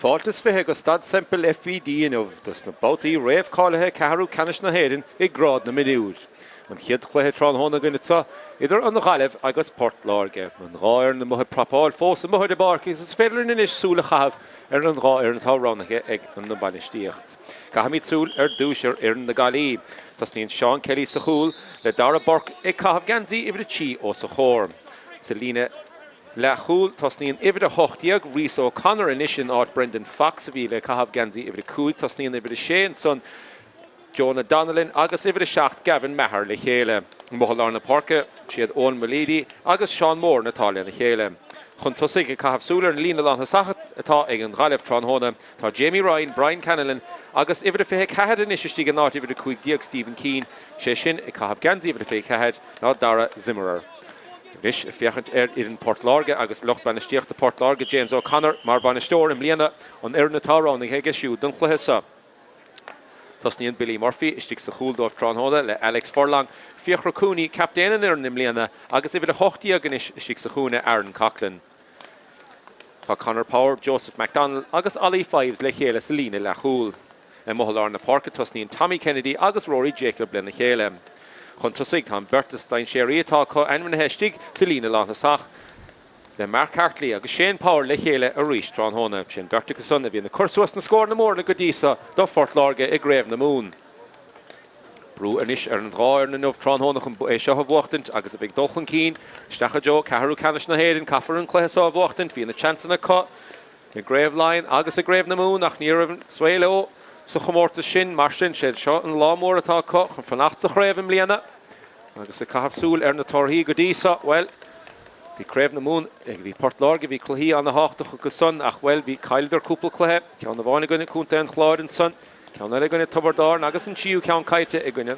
Fáilte is 20 go Staid Semple FBD inniu dos na babhtaí réamh-cáilithe ceathrú ceannais na hÉireann i grád na mionúr. An chéad chluiche tráthnóna againn anseo idir an Ghaillimh agus Port Láirge. An dhá fhoireann amuigh ag prapáil fós amuigh ar an bpáirc agus is féidir linn anois súil a chaitheamh ar an dhá fhoireann atá roghnaithe ag an bainistíocht. Caithfimid súil ar dtús ar fhoireann na Gaillimhe. Tosnaíonn Seán Kelly sa chúl le Darragh Burke ag caitheamh geansaí uimhir 3 os a chomhair. Sa líne leathchúil, tosnaíonn uimhir 18, Rhys O'Connor anois in áit Brendan Fox a bhí le caitheamh geansaí uimhir 5. Tosnaíonn uimhir 6 ansan, Jonah Donnellan agus uimhir 7, Gavin Maher le chéile. Amuigh i lár na páirce, siad Eoin Mulleady agus Seán Moran atá lena chéile. Chun tosaigh, ag caitheamh súil ar an líne lánthosach atá ag an Ghaillimh tráthnóna, tá Jamie Ryan, Brian Canalan agus uimhir 24 anois istigh in áit uimhir 15, Stephen Keane, sé sin ag caitheamh geansaí uimhir 24 ná Dara Zimmerer. Anois, ag féachaint ar fhoireann Port Láirge agus lucht bainistíochta Port Láirge, James O'Connor mar bhainisteoir i mbliana, an fhoireann atá roghnaithe aige siúd don chluiche seo. Tosnaíonn Billy Murphy istigh sa chúl dóibh tráthnóna le Alex Furlong, Fiachra Cooney, captaen an fhoireann i mbliana, agus uimhir 18 anois istigh sa chúinne, Aaron Coughlan. Tá Conor Power, Joseph McDonnell agus Ollie Fives le chéile sa líne leathchúil. Amuigh i lár na páirce tosnaíonn Tommy Kennedy agus Rory Jacob lena chéile. Chun tosaigh tá an beirt is dainséaraí atá acu ainmnithe istigh sa líne lántosach le Mark Hartley agus Shane Power le chéile arís tráthnóna. Sin beirt acu san a bhíonn ag cur suas na scóranna móra go dtí so do Phort Láirge i gCraobh na Mumhan. Brú anois ar an dhá fhoireann inniu tráthnóna chun é seo a bhuachtaint agus a bheith ag dul chun cinn isteach i dtreo ceathrú ceannais na hÉireann. Caithfear an cluiche seo a bhuachtaint. Bhí na seansanna acu i gCraobh Laighean agus i gCraobh na Mumhan ach ní raibh an svae leo sa chomórtas sin. Mar sin, sé seo an lá mór atá acu chun fanacht sa chraobh i mbliana agus ag caitheamh súil ar na torthaí go dtí seo, bhuel, bhí Craobh na Mumhan, bhí Port Láirge, bhí cluichí ana-thábhachtach acu san ach, bhuel, bhí chailleadar cúpla cluiche, ceann amháin i gcoinne Contae an Chláir ansan. Ceann eile i gcoinne Tiobraid Árann agus an tríú ceann caillte i gcoinne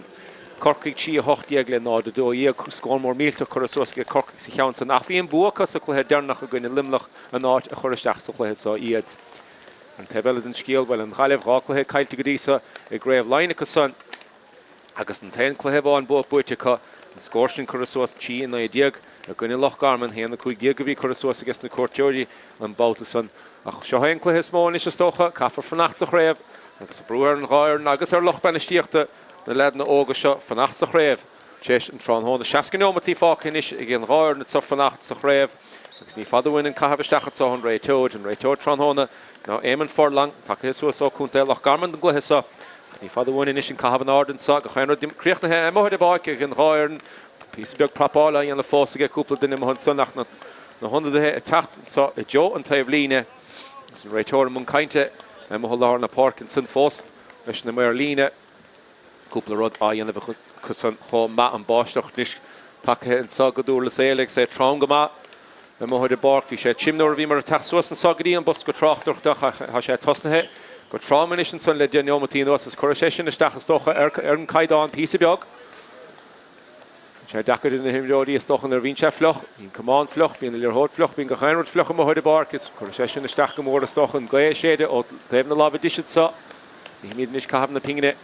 Corcaigh 3, 18 le 0, 12. Scór mór millteach curtha suas aige Corcaigh sa cheann san ach bhí an bua acu sa chluiche deireanach i gcoinne Luimneach an áit a chuir isteach sa chluiche seo iad. An taobh eile den scéal, bhuel, an Ghaillimh, 2 cluiche caillte go dtí seo i gCraobh Laighean acu san agus an t-aon cluiche amháin bua buaite acu, an scór sin curtha suas 3, 19 i gcoinne Loch Garman, 1, 15 a bhí curtha suas aige na cuairteoirí an babhta san. Ach seo é an cluiche is mó anois is dócha, caithfear fanacht sa chraobh agus brú ar an dhá fhoireann agus ar lucht bainistíochta na leaideanna óga seo fanacht sa chraobh tar éis an tráthnóna. 60 neomataí fágtha anois ag an dhá fhoireann anseo fanacht sa chraobh agus ní fada uainn an caitheamh isteach anseo ón réiteoir. An réiteoir tráthnóna ná Éamonn Furlong, tagtha suas ó Contae Loch Garman don gcluiche seo. Ach ní fada uainn anois an caitheamh in airde anseo gach aon rud críochnaithe amuigh ar an bpáirc ag an dhá fhoireann. Píosa beag prapála á dhéanamh fós aige cúpla duine amuigh ansan ach na na hionadaithe ag teacht anseo i dtreo an taobh líne agus an réiteoir i mbun cainte amuigh i lár na páirce ansan fós leis na maoir líne. Cúpla rud á dhéanamh acu san chomh maith. An báisteach anois tagtha anseo go Dúrlas Éile agus é trom go maith amuigh ar an bpáirc. Bhí sé tirim nuair a bhíomar ag teacht suas anseo go dtí an bosca tráchtaireachta ach tá sé tosnaithe go trom anois ansan le 10 neomataí anuas is cuirfidh sé sin isteach is dócha ar an gcaighdeán píosa beag. Bíonn sé deacair ar na himreoirí is dócha nuair a bhíonn sé fliuch. Bíonn camán fliuch, bíonn an liathróid fliuch, bíonn gach aon rud fliuch amuigh ar an bpáirc is cuirfidh sé sin isteach go mór is dócha. An gaoth ag séideadh ó taobh na láimhe deise anseo. Chífimid anois caitheamh na pingine.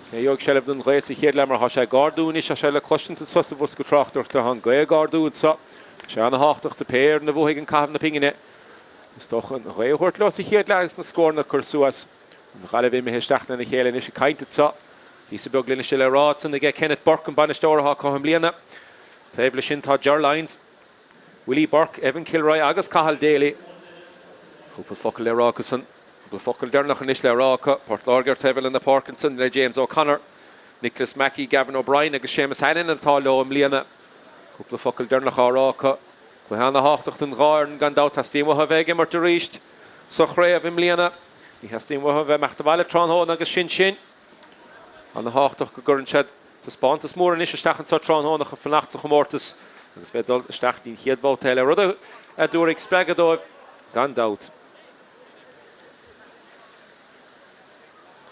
Cé a gheobhaidh seilbh den ghaoth sa chéad leath mar tá sé ag ardú anois, tá sé le cloisint anseo sa bhosca tráchtaireachta, tá an gaoth ag ardú anseo. Tá sé ana-thábhachtach do pé fhoireann a bhuafaidh an caitheamh na pingine. Is dócha an ghaoth a thabhairt leo sa chéad leath agus na scóranna a chur suas. An Ghaillimh imithe isteach lena chéile anois ag caint anseo. Píosa beag loinnise le rá ansan aige Kenneth Burke, an bainisteoir atá acu i mbliana. Taobh leis sin tá Ger Lyons, Willie Burke, Evan Kilroy agus Cathal Daly. Cúpla focal le rá acu san. Cúpla focal deireanach anois le rá acu. Port Láirge ar taobh eile na páirce ansan le James O'Connor, Nicholas Mackey, Gavin O'Brien agus Séamus Hannon atá leo i mbliana. Cúpla focal deireanach á rá acu. Cluiche ana-thábhachtach don dhá fhoireann gan dabht. Teastaíonn uathu a bheith ag imirt arís sa chraobh i mbliana. Ní theastaíonn uathu a bheith ag imeacht abhaile tráthnóna agus sin sin. Ana-thábhachtach go gcuireann siad taispeántas mór anois isteach anseo tráthnóna chun fanacht sa chomórtas agus bheith ag dul isteach don chéad bhabhta eile, rud a dtabharfaidh spreagadh dóibh gan dabht.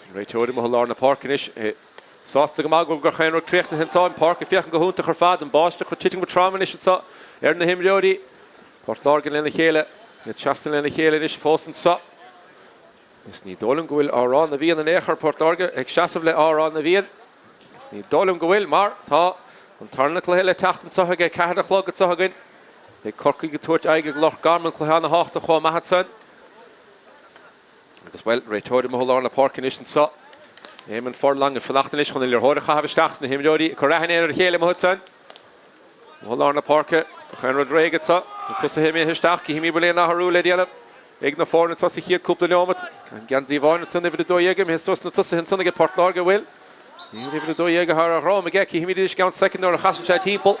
An réiteoir amuigh i lár na páirce anois, é sásta go maith go bhfuil gach aon rud críochnaithe anseo, an pháirc ag féachaint go hiontach ar fad, an báisteach ag titim go trom anois anseo ar na himreoirí. Port Láirge lena chéile, iad seasta lena chéile anois fós anseo. Is ní dóigh liom go bhfuil Amhrán na bhFiann in aon chor, Port Láirge ag seasamh le Amhrán na bhFiann. Ach ní dóigh liom go bhfuil, mar tá an tarna cluiche le teacht anseo ag a 4 a chlog anseo againn. Beidh Corcaigh ag tabhairt aghaidh ag Loch Garman, cluiche ana-thábhachtach chomh maith ansan. Agus, bhuel, réiteoir amuigh i lár na páirce anois anseo, Éamonn Furlong ag fanacht anois chun an liathróid a chaitheamh isteach is na himreoirí ag cur aithne ar a chéile amuigh ansan. Amuigh i lár na páirce, gach aon rud réidh anseo, na tosaithe imithe isteach, cífimid an bhfuil aon athrú le déanamh ag na foirne anseo sa chéad cúpla neomat. An geansaí bhán ansan, uimhir 12 imithe suas na tosaithe ansan ag Port Láirge, bhfuil? Níl uimhir 12 atá ar a dhroim aige, cífimid anois i gceann soicind nuair a chasann sé timpeall.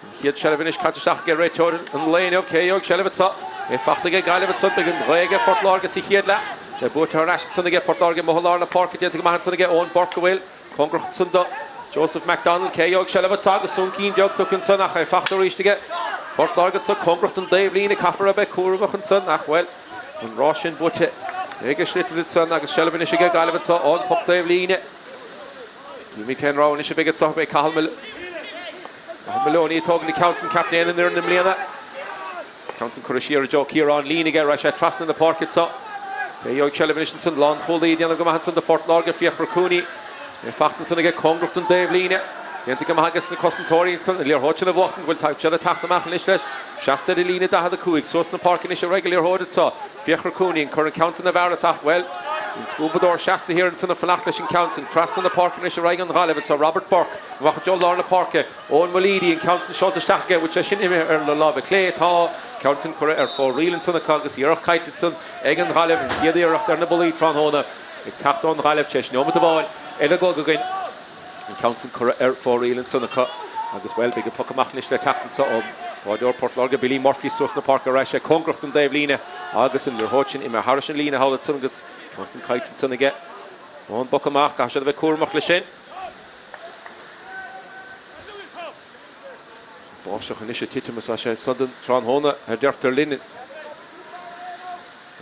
An chéad seilbh anois caite isteach ag réiteoir an lae inniu, cé a gheobhaidh seilbh anseo? É fachta aige Gaillimh ansan, beidh an ghaoth aige Phort Láirge sa chéad leath. Sé buaite thar n-ais ansan aige Port Láirge amuigh i lár na páirce, déanta go maith ansan aige Eoin Burke a bhfuil cóngarach ansan do Joseph McDonald. Cé a gheobhaidh seilbh anseo agus súncín beag tugtha ansan ach é fachta arís aige Port Láirge ansan cóngarach don dtaobhlíne. Caithfear a bheith cúramach ansan ach, bhuel, an rás sin buaite ag an sliotar ansan agus seilbh anois aige Gaillimh anso ón bpoc taobhlíne. Cífimid cén rogha anois a bheidh anseo, beidh Cathal Moloney ag tógaint an ceann san, captaen an fhoireann i mbliana. Ceann san curtha siar i dtreo Ciarán Leen aige, raghaidh sé trasna na páirce anseo. Cé a gheobhaidh seilbh anois ansan, lánchúlaí ag déanamh go maith ansan do Phort Láirge, Fiachra Cooney. É fachta ansan aige cóngarach don dtaobhlíne. Déanta go maith aige na cosantóirí an liathróid sin a bhuachtaint, bhfuil siad ag teacht amach anois leis. Seasta ar an líne 45, suas na páirce anois ar aghaidh an liathróid anseo. Fiachra Cooney ag cur an ceann san i bhfearas ach, bhuel, an scuabadóir seasta thiar ansan ag fanacht leis an ceann san. Trasna na páirce anois ar aghaidh an Ghaillimh anseo Robert Burke, amach i dtreo lár na páirce, Eoin Mulleady, an ceann san seolta isteach aige, bhfuil sé sin imithe ar na lámha clé? Tá, ceann san curtha ar fóraoil ansan acu agus iarracht caillte ansan ag an Ghaillimh, an chéad iarracht ar na bullaí tráthnóna ag teacht ón Ghaillimh tar éis neomat amháin ar an gclog againn. An ceann san curtha ar fóraoil ansan acu agus, bhuel, beidh an poc amach anois le teacht anso ó bháireoir Port Láirge, Billy Murphy, suas na páirce ar ais, é cóngarach don dtaobhlíne agus an liathróid sin imithe thairis an líne thall ansan agus ceann san caillte ansan aige ón bpoc amach. Caithfidh siad a bheith cúramach leis sin. Báisteach anois ag titim is tá sé sodden tráthnóna a deirtear linn.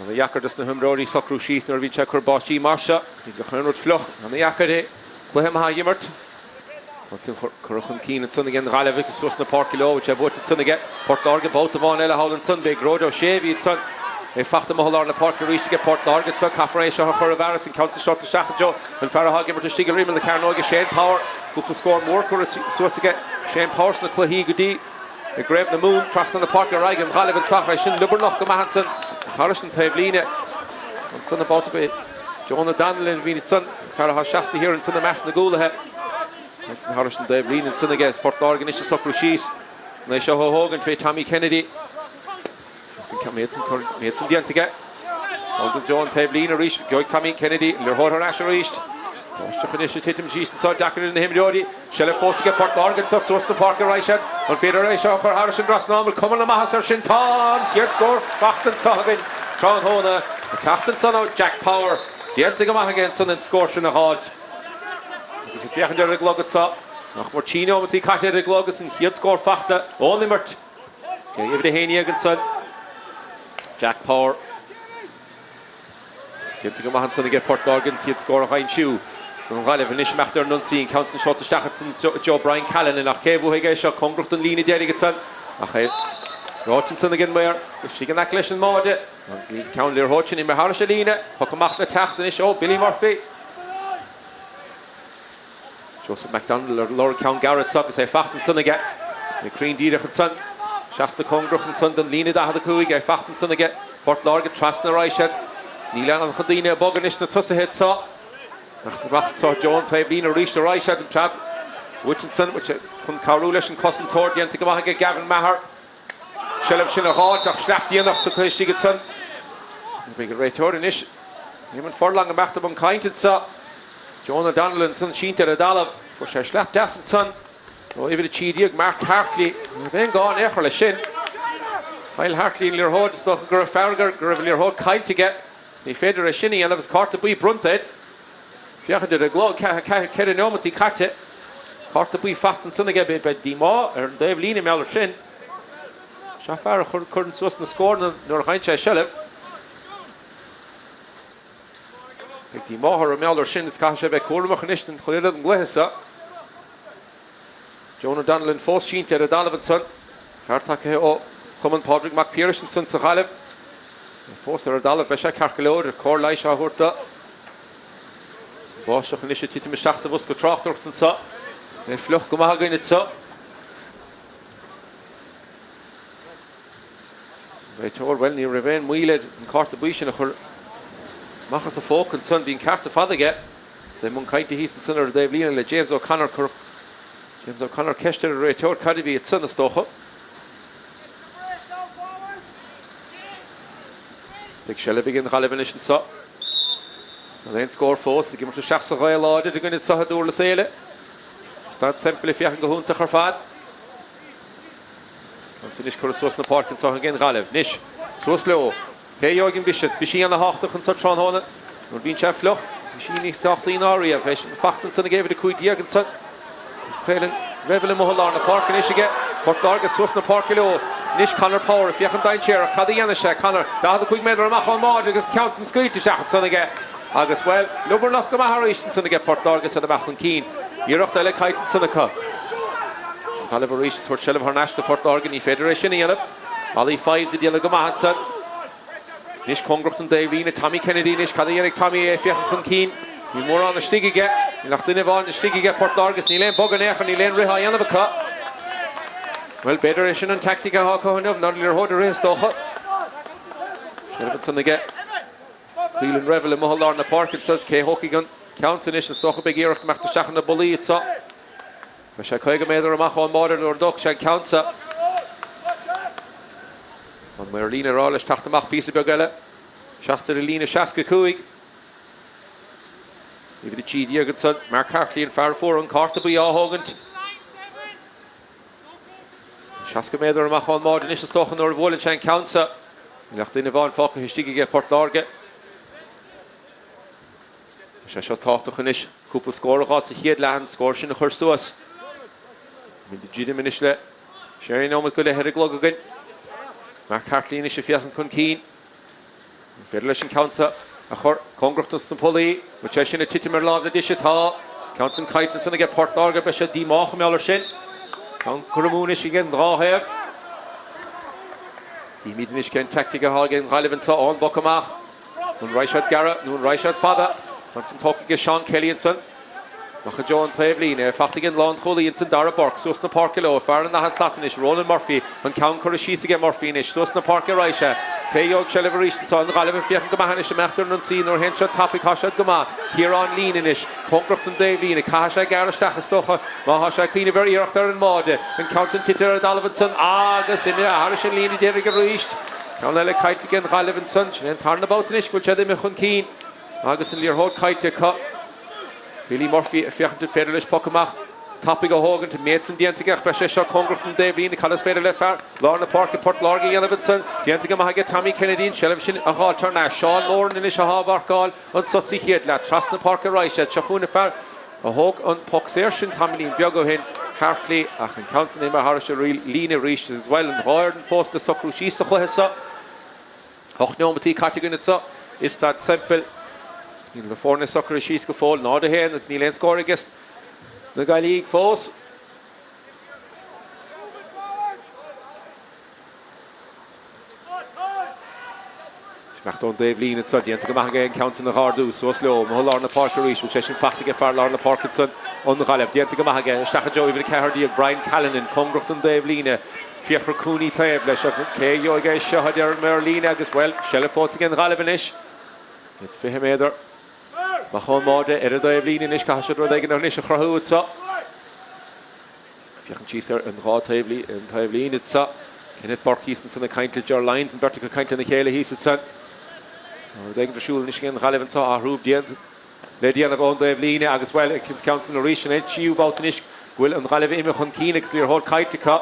Ana dheacair dos na himreoirí socrú síos nuair a bhíonn sé ag cur báistí mar seo. Bíonn gach aon rud fliuch. Ana dheacair é cluiche maith a imirt. Ansin curtha chun cinn ansan ag an Ghaillimh agus suas na páirce leo. Bhfuil sé buaite ansan aige Port Láirge. Babhta amháin eile thall ansan. B'é Gearóid Ó Sé a bhí ansan. É fachta amuigh i lár na páirce arís aige Port Láirge anso. Caithfear é seo a chur i bhfearas. An ceann san seolta isteach i dtreo an fear atá ag imirt istigh ar imeall na cearnóige, Shane Power. Cúpla scór mór curtha suas aige Shane Power sna cluichí go dtí. I gCraobh na Mumhan, trasna na páirce ar aghaidh an Ghaillimh anso ach é sin liobarnach go maith ansan agus thairis an taobhlíne ansan an babhta ba é John O'Donnell a bhí ansan, an fear atá seasta thiar ansan i measc na gcúlaithe. Ansan thairis an dtaobhlíne ansan aige is Port Láirge anois ag socrú síos chun é seo a thógaint fé Tommy Kennedy. An méid san déanta aige. Sall don Joe an taobhlíne arís. Gheobhaidh Tommy Kennedy an liathróid thar ais arís. Báisteach anois ag titim síos anseo. Deacair ar na himreoirí. Seilbh fós aige Port Láirge anseo. Suas na páirce ar aghaidh siad. An féidir é seo a chur thairis an dtrasnán? Bhfuil cuma na maitheasa air sin? Tá! An chéad scór fachta anseo againn tráthnóna. Ag teacht ansan ó Jack Power. Déanta go maith aige ansan an scór sin a dh'fháilt. Agus ag féachaint ar an gclog anseo. Nach mór 3 neomataí caite ar an gclog agus an chéad scór fachta ón imirt. Uimhir 11 ansan, Jack Power. Déanta go maith ansan aige Port Láirge an chéad scór a dh'aimsiú don Ghaillimh. Anois imeacht ar an ionsaí, an ceann san seolta isteach ansan i dtreo Brian Callanan ach cé a bhuafaidh é seo? Cóngarach don líne deiridh ansan ach é reoite ansan ag an maor istigh in aice leis an mbáide. An ceann liathróid sin imithe thairis an líne. Poc amach le teacht anois ó Billy Murphy. Joseph McDonald ar lorg ceann gearr anso agus é fachta ansan aige. É cruinn díreach ansan. Seasta cóngarach ansan don líne 45. É fachta ansan aige. Port Láirge trasna ar aghaidh siad. Níl an-chuid daoine ag bogadh anois na tosaithe anso. Imeacht amach anso Joe an taobhlíne arís ar aghaidh siad. An preab buaite ansan. Bhfuil sé chun cabhrú leis an cosantóir. Déanta go maith aige Gavin Maher. Seilbh sin a dh'fháilt ach sleap déanach tugtha istigh ansan. Agus beidh an réiteoir anois, Eamon Furlong, imeacht i mbun cainte anso. John O'Donnell ansan sínte ar an dtalamh. Fuair sé sleap deas ansan ó uimhir 13, Mark Hartley. Ní raibh aon gá in aon chor leis sin. Chaill Hartley an liathróid. Is dócha go raibh fearg air go raibh an liathróid caillte aige. Ní féidir é sin a dhéanamh agus cárta buí bronnta air. Féachaint ar an gclog, 4 neomataí caite. Cárta buí fachta ansan aige. Beidh díomá ar an dtaobh líne mar gheall ar sin. Seo fear a chuireann suas na scóranna nuair a fhaigheann sé seilbh. Beidh díomá orthu mar gheall ar sin is caithfidh sé a bheith cúramach anois don chuid eile den gcluiche seo. John O'Donnellan fós sínte ar an dtalamh ansan. Fear tacaithe ó Chumann Pádraig Mac Piarais ansan sa Ghaillimh. É fós ar an dtalamh. Beidh sé ceart go leor. Cóir leighis á thabhairt do. An bháisteach anois ag titim isteach sa bhosca tráchtaireachta anseo. É fliuch go maith againn anseo. An réiteoir, bhuel, ní raibh aon mhoill air an cárta buí sin a chur. Amach as a phóca ansan, bhí an ceart ar fad aige. Is é i mbun cainte thíos ansan ar an dtaobhlíne le James O'Connor. Chuir James O'Connor ceist ar an réiteoir cad a bhí ansan, is dócha. Beidh seilbh ag an Ghaillimh anois anso. Níl aon scór fós ag imirt isteach sa ghaoth láidir againn anso i nDurlas Éile. Staid Semple ag féachaint go hiontach ar fad. Ansin anois curtha suas na páirce anso ag an Ghaillimh. Anois, suas leo. Cé a gheobhaidh an briseadh? Beidh sí ana-thábhachtach anso tráthnóna. Nuair a bhíonn sé fliuch, bíonn sí níos tábhachtaí ná riamh. Fachta ansan ag uimhir 15 ansan. Caolan Revill amuigh i lár na páirce anois aige. Port Láirge suas na páirce leo. Anois Conor Power ag féachaint dainséarach. Cad a dhéanfaidh sé? Conor, 45 méadar amach ón mbáide agus ceann san scaoilte isteach ansan aige. Agus, bhuel, liobarnach go maith arís ansan aige Port Láirge is iad amach chun cinn. Iarracht eile caillte ansan acu. An Ghaillimh arís ag tabhairt seilbh thar n-ais do Phort Láirge. Ní féidir é sin a dhéanamh. Ollie Fives ag déanamh go maith ansan. Anois cóngarach don dtaobhlíne, Tommy Kennedy anois. Cad a dhéanfaidh Tommy? É ag féachaint chun cinn. Níl mórán istigh aige. Níl ach duine amháin istigh aige Port Láirge is níl aon bogadh in aon chor, níl aon rith á dhéanamh acu. Bhuel, b'fhéidir é sin an teaictic atá acu inniu, ná an liathróid a rith is dócha. Seilbh ansan aige. Caolan Revill amuigh i lár na páirce anso is cé a thógfaidh an ceann san anois? Is dócha beidh iarracht imeacht isteach ar na bullaí anso. Beidh sé 50 méadar amach ón mbáide nuair a d'fhág sé an ceann seo. An maor líne ag rá leis teacht amach píosa beag eile. Seasta ar an líne 65. Uimhir 13 ansan, Mark Hartley, an fear a fuair an cárta buí á thógaint. 60 méadar amach ón mbáide anois is dócha nuair a bhuaileann sé an ceann seo. Níl ach duine amháin fágtha istigh aige Port Láirge. Tá sé seo tábhachtach anois. Cúpla scór a dh'fháil sa chéad leath, an scór sin a chur suas. Táimid ag druidim anois le sé nóiméad go leith ar an gclog againn. Mark Hartley anois ag féachaint chun cinn. An féidir leis an ceann seo a chur cóngarach dos na pollaí? Bhfuil sé sin ag titim ar láimh na deise? Tá. Ceann san caillte ansan aige Port Láirge. Beidh sé díomách mar gheall air sin. Ceann curtha amú anois ag an dhá thaobh. Chífimid anois cén teaictic atá ag an Ghaillimh anseo ón bpoc amach. An raghaidh siad gearra nó an raghaidh siad fada? Ansan tógtha aige Seán Kelly ansan. Amach i dtreo an taobhlíne. Fachta ag an lánchúlaí ansan Darragh Burke. Suas na páirce leo. Fear an daichead slat anois, Ronan Murphy. An ceann curtha síos aige Murphy anois. Suas na páirce a raghaidh sé. Cé a gheobhaidh seilbh arís anso? An Ghaillimh ag féachaint go maith anois. Imeacht ar an ionsaí nuair a théann siad tapaidh. Tá siad go maith. Ciarán Leen anois. Cóngarach don dtaobhlíne. Caithfidh sé gearradh isteach is dócha. Má thá sé ag cuimhneamh ar iarracht ar an mbáide. An ceann san tite ar an dtalamh ansan agus imithe thairis an líne deiridh arís. Ceann eile caillte ag an Ghaillimh ansan. Sin é an tarna babhta anois go bhfuil siad imithe chun cinn agus an liathróid caillte acu. Billy Murphy ag féachaint an féidir leis poc amach tapaidh a thógaint. An méid san déanta aige ach beidh sé seo cóngarach don dtaobhlíne. Cad is féidir le fear lár na páirce Port Láirge a dhéanamh ansan? Déanta go maith aige Tommy Kennedy an tseilbh sin a dh'fháilt thar n-ais. Seán Moran anois athá á mharcáil anso sa chéad leath. Trasna páirce a raghaidh siad. Seo chugainn an fear a thóg an poc saor sin tamaillín beag ó shin, Hartley, ach an ceann san imithe thairis an líne arís. Bhuel, an dhá fhoireann fós le socrú síos sa chluiche seo. 8 neomataí caite againn anseo i Staid Semple. Níl na foirne socraithe síos go fóill, 0-1 agus níl aon scór aige na Gaillimhigh fós. Imeacht ón dtaobhlíne anso, déanta go maith aige an ceann san a dh'ardú, suas leo, amuigh i lár na páirce arís, bhfuil sé sin fachta aige fear lár na páirce ansan ón Ghaillimh, déanta go maith aige, isteach i dtreo uimhir 14, Brian Callanan, cóngarach don dtaobhlíne, Fiachra Cooney taobh leis, ach cé a gheobhaidh é seo a deir an maor líne agus, bhuel, seilbh fós ag an Ghaillimh anois, iad 20 méadar amach ón mbáide ar an dtaobhlíne anois, caithfidh siad rud éigin anois a chruthú anso. Féachaint síos ar an dhá taobhlíne anseo. Kenneth Burke thíos ansan ag caint le Ger Lyons, an bheirt acu ag caint lena chéile thíos ansan. Tá rud éigin ar siúl anois ag an Ghaillimh anseo, athrú déanta le déanamh ón dtaobhlíne agus, bhuel, an ceann san arís, an tríú babhta anois go bhfuil an Ghaillimh imithe chun cinn agus liathróid caillte acu.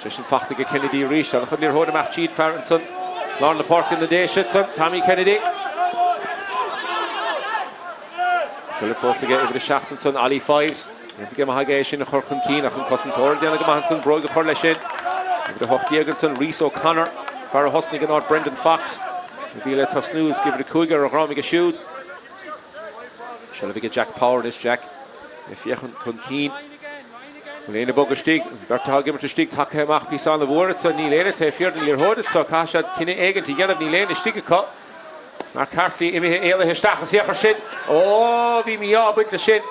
Sé sin fachta ag Kennedy arís. An-chuid liathróid amach tríd fear ansan lár na páirce na Déise ansan, Tommy Kennedy. Seilbh fós aige uimhir 7 ansan, Ollie Fives. Déanta go maith aige é sin a chur chun cinn ach an cosantóir ag déanamh go maith ansan bróig a chur leis sin. Uimhir 18 ansan, Rhys O'Connor, fear a thosnaigh in áit Brendan Fox, a bhí le tosnú is uimhir 5 ar a dhroim aige siúd. Seilbh aige Jack Power anois, Jack ag féachaint chun cinn. Bhfuil éinne ag bogadh istigh? An bheirt atá ag imirt istigh tagtha amach píosa an-mhór anso. Níl éinne taobh thiar den liathróid anso. Caithfidh siad cinneadh éigint a dhéanamh. Níl éinne istigh acu. Mark Hartley imithe éalaithe isteach is féach air sin. Ó, bhí mí-ádh ag baint leis sin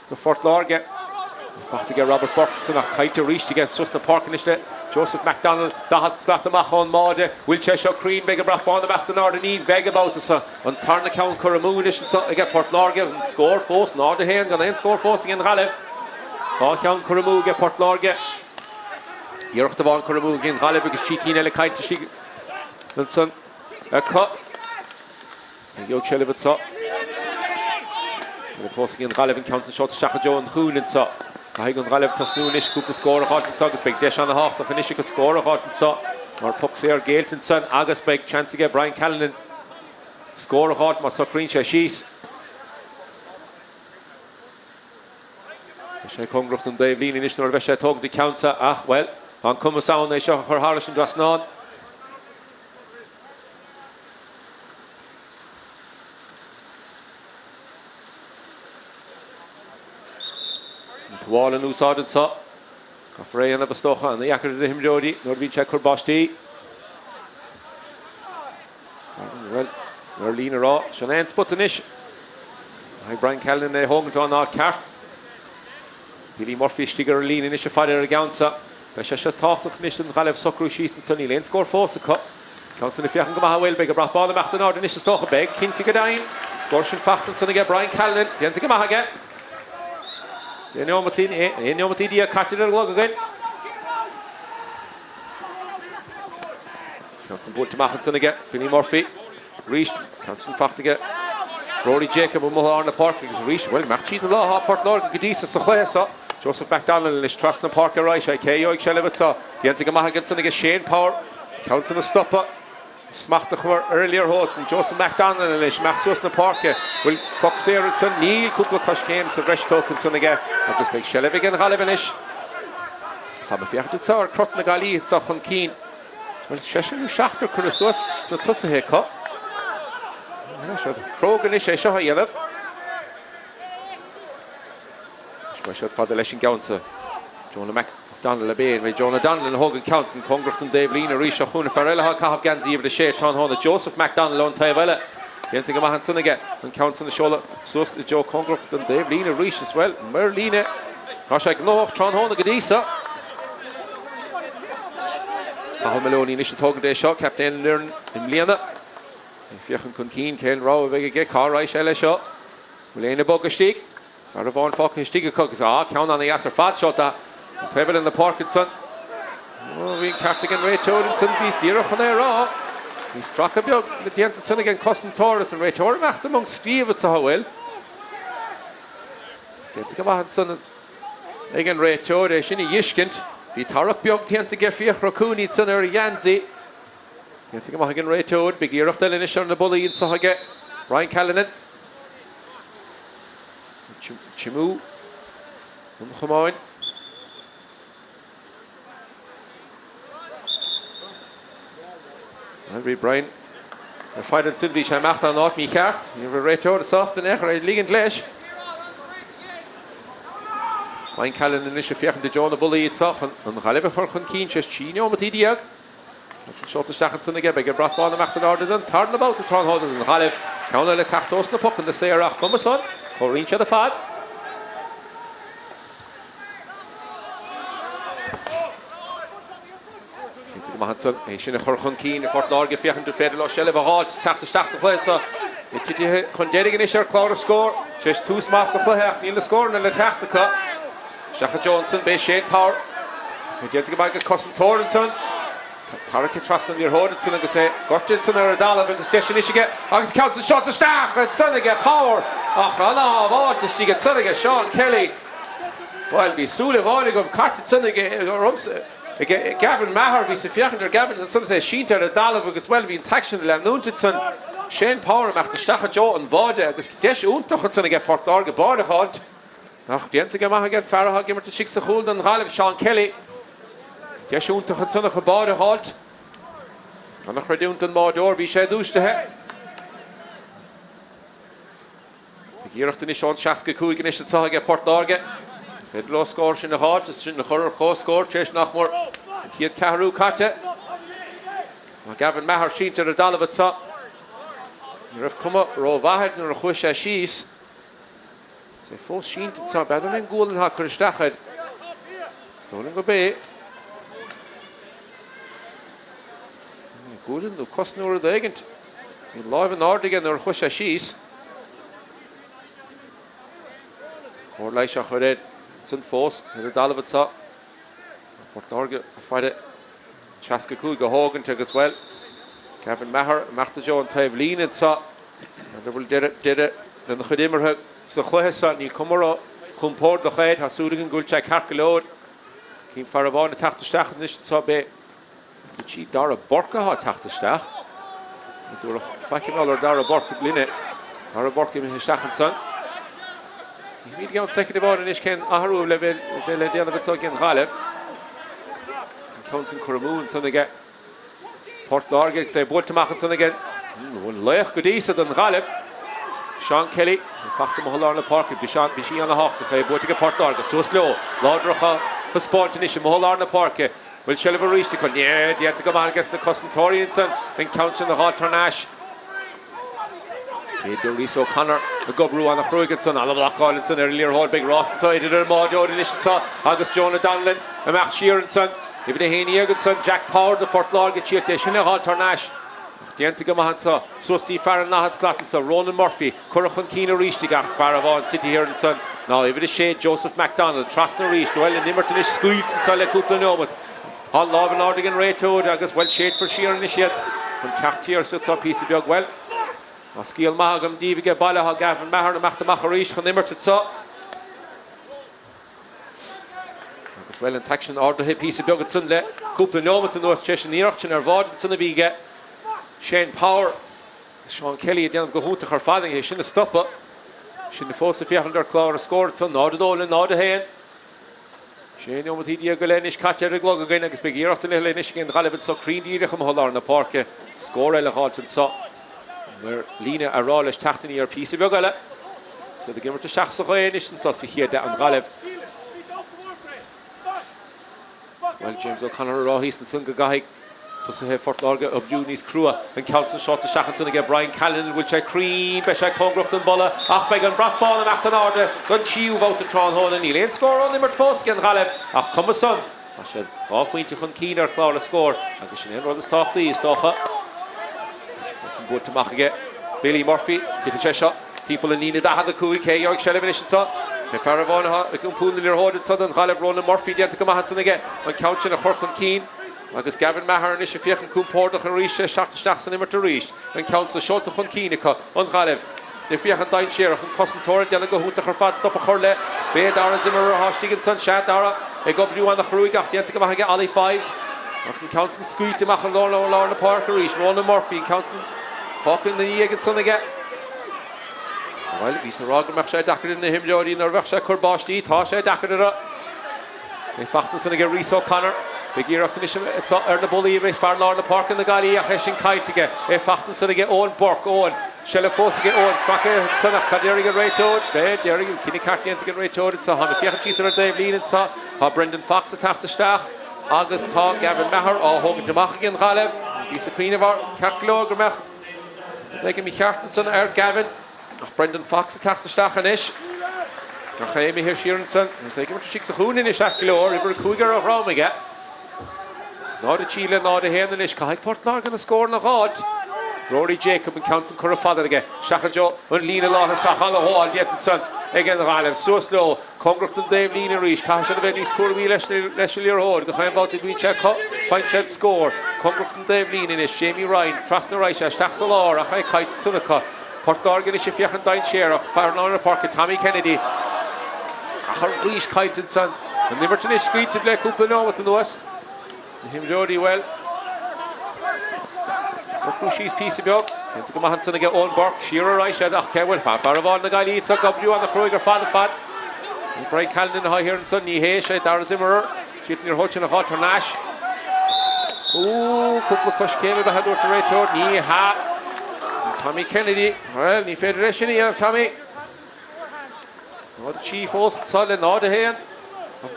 do Phort Láirge. Faighte aige Robert Burke ansan ach caillte arís aige suas na páirce anois le Joseph McDonnell, 40 slat amach ón mbáide. Bhfuil sé seo cruinn? Beidh an brat bán imeacht in airde. Ní bheidh an babhta seo. An tarna ceann curtha amú anois anso aige Port Láirge. An scór fós 0-1 gan aon scór fós ag an Ghaillimh. Dá cheann curtha amú aige Port Láirge. Iarracht amháin curtha amú ag an Ghaillimh agus 3 cinn eile caillte istigh ansan acu. Gheobhaidh seilbh anso. Seilbh fós ag an Ghaillimh an ceann san seolta isteach i dtreo an chúil anso. Caithfidh an Ghaillimh tosnú anois cúpla scór a dh'fháilt anso agus beidh deis ana-thábhachtach anois acu scór a dh'fháilt anso mar poc saor géillte ansan agus beidh seans aige Brian Callanan scór a dh'fháilt má socraíonn sé síos. Beidh sé cóngarach don dtaobhlíne anois nuair a bheidh sé ag tógaint an ceann seo ach, bhuel, tá an cumas ann é seo a chur thairis an dtrasnán. An tuáille in úsáid anseo. Caithfear é a dhéanamh is dócha, ana-dheacair do na himreoirí nuair a bhíonn sé ag cur báistí. Bhuel, ar líne a rá, sin é an spota anois. Caithfidh Brian Callanan é a thógaint ón áit ceart. Billy Murphy istigh ar an líne anois ag faire ar an gceann seo. Beidh sé seo tábhachtach anois don Ghaillimh socrú síos anso, níl aon scór fós acu. Ceann san ag féachaint go maith, an bhfuil? Beidh an brat bán imeacht in airde anois is dócha. Beidh, cinnte go deimhin. Scór sin faighte ansan aige Brian Callanan. Déanta go maith aige. 10 neomataí, 11 neomataí caite ar an gclog againn. Ceann san buailte amach ansan aige Billy Murphy. Arís, ceann sin faighte aige Rory Jacob amuigh lár na páirce agus arís, bhuel, imeacht tríd an lá atá Port Láirge go dtí so sa chluiche seo. Joseph McDonnell anois trasna na páirce ar aghaidh sé. Cé a gheobhaidh seilbh anso? Déanta go maith aige ansan aige Shane Power. Ceann san a stopadh. Smacht a chur ar an liathróid san. Joseph McDonnell anois, imeacht suas na páirce. Bhfuil poc saor ansan? Níl. Cúpla coiscéim sa bhreis tógtha ansan aige agus beidh seilbh ag an Ghaillimh anois. Is am ag féachaint anso ar chrot na Gaillimhe anso chun cinn. Bhuel, seisear nó seachtar curtha suas sna tosaithe acu. Tá siad cróga anois é seo a dhéanamh. Anois beidh siad fada leis an gceann seo. Jonah McDonnell ab é, an Jonah Donnellan a thóg an ceann san cóngarach don dtaobhlíne arís seo chugainn fear eile atá ag caitheamh geansaí uimhir a sé tráthnóna, Joseph McDonnell ón taobh eile. Déanta go maith ansan aige an ceann san a seoladh suas i dtreo cóngarach don dtaobhlíne arís is bhuel, mar líne, tá sé gnóthach tráthnóna go dtí seo. Cathal Moloney anois ag tógaint é seo, captaen an fhoireann i mbliana. Ag féachaint chun cinn, cén rogha a bheidh aige, cá raghaidh sé leis seo? Bhfuil éinne ag bogadh istigh? Fear amháin fágtha istigh acu agus, á, ceann ana-dheas ar fad seolta an taobh eile na páirce ansan. Ó, bhí an ceart ag an réiteoir ansan, bhíos díreach chun é a rá. Bhí stracadh beag déanta ansan ag an cosantóir is an réiteoir imeacht i mbun scríobh anso, an bhfuil? Déanta go maith ansan ag an réiteoir é sin a dh'fheiscint. Bhí tarrac beag déanta aige Fiachra Cooney ansan ar a gheansaí. Déanta go maith ag an réiteoir. Beidh iarracht eile anois ar na bollaí anso aige Brian Callanan. Timiú an chamáin. Bhí Brian ar faire ansin, bhí sé imeacht an áit mícheart. Ní raibh an réiteoir sásta in aon chor é a ligint leis. Brian Callanan anois ag féachaint i dtreo na bollaí anseo chun an Ghaillimh a chur chun cinn tar éis 13 neomataí. Agus an seolta isteach ansan aige, beidh an brat bán imeacht in airde don tarna babhta tráthnóna don Ghaillimh. Ceann eile teacht ós na pocanna saora ach cuma san, comhroinnt siad ar fad. Cinnte go maith ansan é sin a chur chun cinn ag Port Láirge féachaint an féidir leo seilbh a dh'fháilt is teacht isteach sa chluiche seo. É titithe chun deiridh anois ar chlár na scór. Tar éis tús maith sa chluiche ach níl na scóranna le teacht acu. Isteach i dtreo ansan b'é Shane Power. É déanta go maith ag an cosantóir ansan. Tarraicthe trasna an liathróid ansan agus é gortaithe ansan ar an dtalamh agus deis anois aige agus ceann san seolta isteach ansan aige Power ach ana-shábháilt istigh ansan aige Seán Kelly. Bhuel bhí súil amháin agam caite ansan aige ormsa ag Gavin Maher. Bhíos ag féachaint ar Gavin ansan is é sínte ar an dtalamh agus bhuel bhí an t-aicsean ag leanúint ansan. Shane Power imeacht isteach i dtreo an bháide agus deis iontach ansan aige Port Láirge báide a dh'fháilt. Ach déanta go maith ag an fear atá ag imirt istigh sa chúl don Ghaillimh, Seán Kelly. Deis iontach ansan acu báide a dh'fháilt. Ana-chreidiúint don mbáideoir, bhí sé dúisithe. Ag iarracht anois ón 65 anois anseo aige Port Láirge. An féidir leo scór sin a dh'fháilt is sin a chur ar comhscór tar éis nach mór an chéad ceathrú caite. Tá Gavin Maher sínte ar an dtalamh anseo. Ní raibh cuma rómhaith air nuair a chuaigh sé síos. Is é fós sínte anseo. B'fhéidir an gualainn atá ag cur isteach air. Is dóigh liom gurb é. Gualainn nó cos nó rud éigint. Bhí an láimh in airde aige nuair a chuaigh sé síos. Cóir leighis á chur air ansan fós ar an dtalamh anseo. Port Láirge ag faire 65 a thógaint agus, bhuel, Gavin Maher amach i dtreo an taobh líne anseo. N'fheadar bhfuil deireadh deireadh lena chuid imeartha sa chluiche seo. Níl cuma ró-chompordach air. Tá súil againn go bhfuil sé ceart go leor. Cím fear amháin ag teacht isteach anois anseo. B'é Richie Dara Burke atá ag teacht isteach. Ní dúradh faic i ngeall ar Dara Burke linne. Dara Burke imithe isteach ansan. Níl i gceann soicind amháin anois cén athrú a bheidh le déanamh anseo ag an Ghaillimh. Is an ceann sin curtha amú ansan aige Port Láirge agus é buailte amach ansan aige an laoch go dtí so don Ghaillimh, Seán Kelly, fachta amuigh i lár na páirce. Bhí sí ana-thábhachtach, é buaite aige Port Láirge. Suas leo, láidreacht á thaispeáint anois amuigh i lár na páirce. Bhfuil seilbh arís acu? Ní, déanta go maith aige na cosantóirí ansan an ceann sin a dh'fháilt thar n-ais. B'fhéidir Rhys O'Connor ag oibriú ana-chruaidh ansan, ana-bhlocáil ansan ar an liathróid. Beidh rás anso idir an mbáireoir anois anso agus Jonah Donnellan amach siar ansan. Uimhir 11 ansan, Jack Power do Phort Láirge, triailt é sin a dh'fháilt thar n-ais. Ach déanta go maith anso, suas dtí fear an daichead slat anso, Ronan Murphy, curtha chun cinn arís ag ach fear amháin suite thiar ansan ná uimhir 6, Joseph McDonald, trasna arís. Bhuel, an imirt anois scaoilte anso le cúpla neomat. Tá an lámh in airde ag an réiteoir agus, bhuel, séidfear siar anois iad chun teacht siar anso píosa beag. Bhuel, tá scéal maith agam daoibh aige baile, tá Gavin Maher imeacht amach arís chun imirt anso. Agus, bhuel, an t-aicsean ardaithe píosa beag ansan le cúpla neomat anuas tar éis an iarracht sin ar bháide ansan a bhí aige Shane Power agus Seán Kelly ag déanamh go hiontach ar fad é sin a stopadh. Sinne fós ag féachaint ar chlár na scór ansan, 0-2 le 0-1. 16 neomataí go leith anois caite ar an gclog againn agus beidh iarracht eile anois ag an Ghaillimh anso cruinn díreach amuigh i lár na páirce. Scór eile a dh'fháilt anso. An maor líne a rá leis teacht aniar píosa beag eile. Is iad ag imirt isteach sa ghaoth anois anso sa chéad leath an Ghaillimh. Bhuel, James O'Connor a rá thíos ansan go gcaithfidh tosaithe Phort Láirge oibriú níos crua. An ceann san seolta isteach ansan aige Brian Callanan, bhfuil sé cruinn? Beidh sé cóngarach don bpolla ach beidh an brat bán imeacht in airde don tríú babhta tráthnóna. Níl aon scór ón imirt fós ag an Ghaillimh ach cuma san. Tá siad dhá phointe chun cinn ar chlár na scór agus sin é an rud is tábhachtaí, is dócha. Ansan buailte amach aige Billy Murphy. Titfidh sé seo. Timpeall an líne 45, cé a gheobhaidh seilbh anois anso? Sé fear amháin atá ag iompú na liathróide anso don Ghaillimh, Ronan Murphy, déanta go maith ansan aige an ceann sin a chur chun cinn agus Gavin Maher anois ag féachaint compordach arís é teacht isteach san imirt arís. An ceann so seolta chun cinn acu, an Ghaillimh. Ag féachaint dainséarach, an cosantóir ag déanamh go hiontach ar fad stop a chur le. B'é Dara Zimmerer atá istigh ansan, sea, Dara ag oibriú ana-chruaidh ach déanta go maith aige Ollie Fives. Ach an ceann san scaoilte amach i lár na páirce arís, Ronan Murphy, an ceann san fágtha ina dhiaidh ansan aige. Bhuel, bhíos ag rá go mbeadh sé deacair ar na himreoirí nuair a bheadh sé ag cur báistí. Tá sé deacair orthu. É fachta ansan aige Rhys O'Connor. Beidh iarracht anois anso ar na bullaí ag fear lár na páirce na Gaillimhe ach é sin caillte aige. É fachta ansan aige Eoin Burke. Eoin. Seilbh fós aige Eoin. Stracadh ansan ach cad déarfaidh an réiteoir? Beidh, déarfaidh, cinneadh ceart déanta ag an réiteoir anso. Tá mé ag féachaint síos ar an dtaobh líne anso. Tá Brendan Fox ag teacht isteach agus tá Gavin Maher á thógaint amach ag an Ghaillimh. Bhíos ag cuimhneamh ceart go leor go mbeadh rud éigin mícheart ansan ar Gavin ach Brendan Fox ag teacht isteach anois. Ach é imithe siar ansan agus é ag imirt istigh sa chúinne anois ait go leor, uimhir 5 ar a dhrom aige. 0-3 le 0-1 anois. Caithfidh Port Láirge na scóranna a dh'fháilt. Rory Jacob an ceann san curtha fada aige. Isteach i dtreo an líne lántosach ana-ghabháil déanta ansan ag an Ghaillimh. Suas leo. Cóngarach don dtaobh líne arís. Caithfidh siad a bheith níos cúramaí leis an liathróid. Gach aon bhabhta a bhíonn sé acu, faigheann siad scór. Cóngarach don dtaobh líne anois. Jamie Ryan trasna arís, é isteach sa lár ach é caillte ansan acu. Port Láirge anois ag féachaint dainséarach. Fear lár na páirce Tommy Kennedy ach arís caillte ansan. An imirt anois scaoilte le cúpla neomat anuas. Na himreoirí, bhuel, socrú síos píosa beag. Déanta go maith ansan aige Eoin Burke. Siar ar aghaidh siad ach cé bhfuil fear fear amháin na Gaillimhe ag oibriú ana-chruaidh ar fad ar fad. Ní Brian Callanan atá thiar ansan, ní hé, sé Dara Zimmerer. Siad an liathróid sin a dh'fháilt thar n-ais. Ooh, cúpla coiscéim ab ea a dúirt an réiteoir. Ní hea. Tommy Kennedy. Bhuel, ní féidir é sin a dhéanamh, Tommy. 0-3 fós anso le 0-1.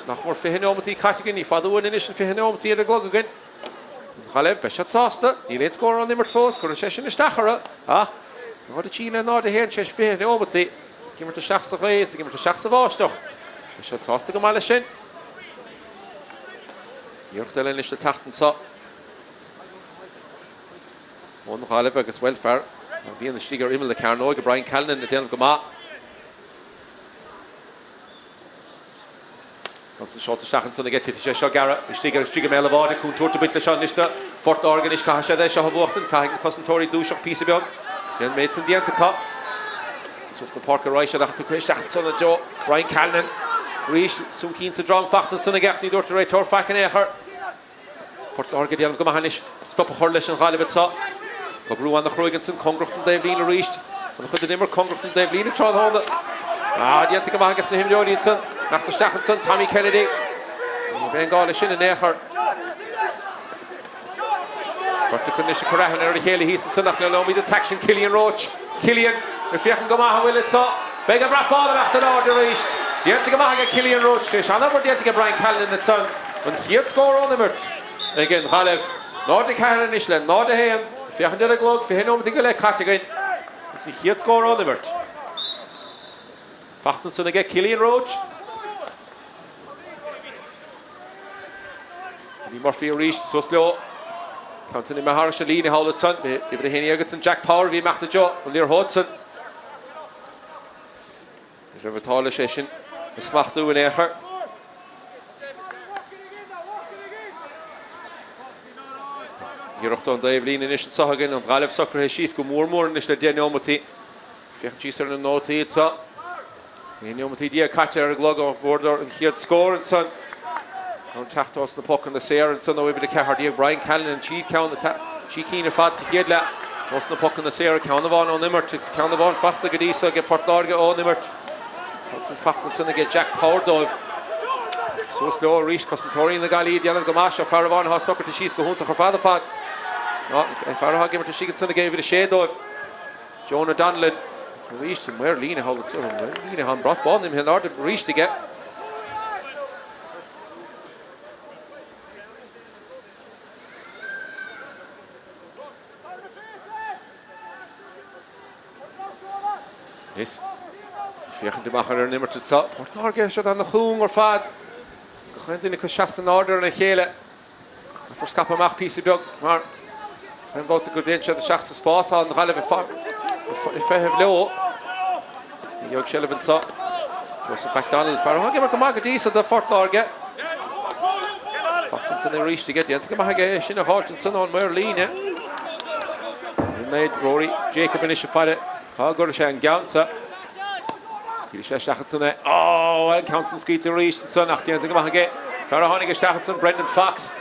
Nach mór 20 neomataí caite againn, ní fada uainn anois an 20 neomataí ar an gclog againn. An Ghaillimh, beidh siad sásta. Níl aon scór ón imirt fós, cuireann sé sin isteach orthu. Ach 0-3 le 0-1 tar éis 20 neomataí. Ag imirt isteach sa ghaoth is ag imirt isteach sa bháisteach. Tá siad sásta go maith leis sin. Iarracht eile anois le teacht anseo ón Ghaillimh agus, bhuel, fear a bhíonn istigh ar imeall na cearnóige, Brian Callanan, ag déanamh go maith. Ansan seolta isteach ansan aige, titfidh sé seo gearr istigh ar istigh i mbéal an bháide, contúirt ag baint leis seo anois do Phort Láirge anois, caithfidh siad é seo a bhuachtain, caithfidh na cosantóirí dúiseacht píosa beag, bhí an méid san déanta acu. Suas na páirce a raghaidh siad ach tugtha isteach ansan i dtreo Brian Callanan arís, soncín sa droim fachta ansan aige ach ní dúirt an réiteoir faic in aon chor. Port Láirge ag déanamh go maith anois stop a chur leis an Ghaillimh anseo. Tá brú ana-chruaidh ansan, cóngarach don dtaobh líne arís. An chuid den imirt cóngarach don dtaobh líne tráthnóna. Ah, déanta go maith ages na himreoirí ansan. Imeacht isteach ansan, Tommy Kennedy. Ní raibh aon gá leis sin in aon chor. Beirt acu anois ag cur aithne ar a chéile thíos ansan ach leanfaimid an t-aicsean Cillian Roche. Cillian ag féachaint go maith an bhfuil anseo. Beidh an brat bán ag imeacht in airde arís. Déanta go maith aige Cillian Roche. Tar éis an-obair déanta aige Brian Callanan ansan. An chéad scór ón imirt ag an Ghaillimh. 0-4 anois le 0-1. Féachaint ar an gclog, 20 nóimeat go leith caite againn. Is an chéad scór ón imirt. Fachta ansan aige Cillian Roche. Billy Murphy arís, suas leo. Ceann san imithe thairis an líne thall ansan. Uimhir 11 ansan, Jack Power a bhí ag imeacht i dtreo an liathróid san. Ní raibh an t-ádh leis é sin a smachtú in aon chor. Iarracht ón dtaobhlíne anois anseo againn, an Ghaillimh socraithe síos go mór mór anois le 10 neomataí. Féachaint síos ar na nótaí anseo. 11 neomataí caite ar an gclog ó bhfuaireadar an chéad scór ansan. An teacht ós na pocanna saor ansan ó uimhir 14 Brian Callanan, 3 ceann, 3 cinn ar fad sa chéad leath ós na pocanna saora, ceann amháin ón imirt agus ceann amháin fachta go dtí so ag Port Láirge ón imirt. Ansan fachta ansan aige Jack Power dóibh. Suas leo arís cosantóirí na Gaillimhe ag déanamh go maith. Seo fear amháin atá socraithe síos go hiontach ar fad ar fad. Ná fear atá ag imirt istigh ansan aige uimhir 6 dóibh. Jonah Donnellan arís an maor líne thall ansan, an maor líne, tá an brat bán imithe in airde arís aige. Anois, féachaint amach ar an imirt anseo. Port Láirge, siad ana-chúng ar fad. Gach aon duine acu seasta in airde ar a chéile. Caithfear scaipeadh amach píosa beag mar chaon bhabhta go dtéann siad isteach sa spás tá an Ghaillimh ag feitheamh leo. Ní gheobhaidh seilbh anseo. Joseph McDonald, fear atá ag imirt go maith go dtí so do Phort Láirge. Fachta ansan arís aige, déanta go maith aige é sin a dh'fháilt ansan ón maor líne. Rory Jacob anois ag faire cá gcuirfidh sé an gceann seo. Scaoilfidh sé isteach ansan é. Ó, bhuel, an ceann san scaoilte arís ansan ach déanta go maith aige. Fear a tháinig isteach ansan, Brendan Fox.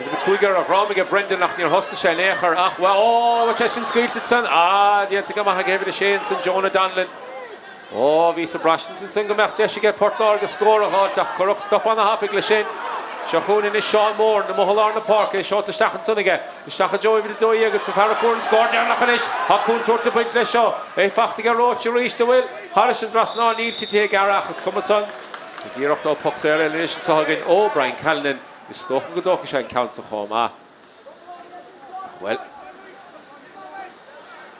Uimhir 5 ar a dhroim aige Brendan ach níor thosaigh sé in aon chor ach, bhuel, ó, bhfuil sé sin scaoilte ansan? Ah, déanta go maith aige uimhir 6 ansan, Jonah Donnellan. Ó, bhíos ag braistint ansan go mbeadh deis aige Port Láirge scór a dh'fháilt ach cuireadh stop ana-thapaidh leis sin. Seo chugainn anois Seán Moran amuigh i lár na páirce, é seolta isteach ansan aige. Isteach i dtreo uimhir 12 agus an fear a fuair an scór deireanach anois. Tá contúirt ag baint leis seo. É fachta aige Roche arís, an bhfuil? Thairis an dtrasnán, níl titithe gearr ach is cuma san. Beidh iarracht ó poc saor eile anois anseo againn ó Brian Callanan. Is dócha go dtógfaidh sé an ceann san chomh maith. Ach bhuel.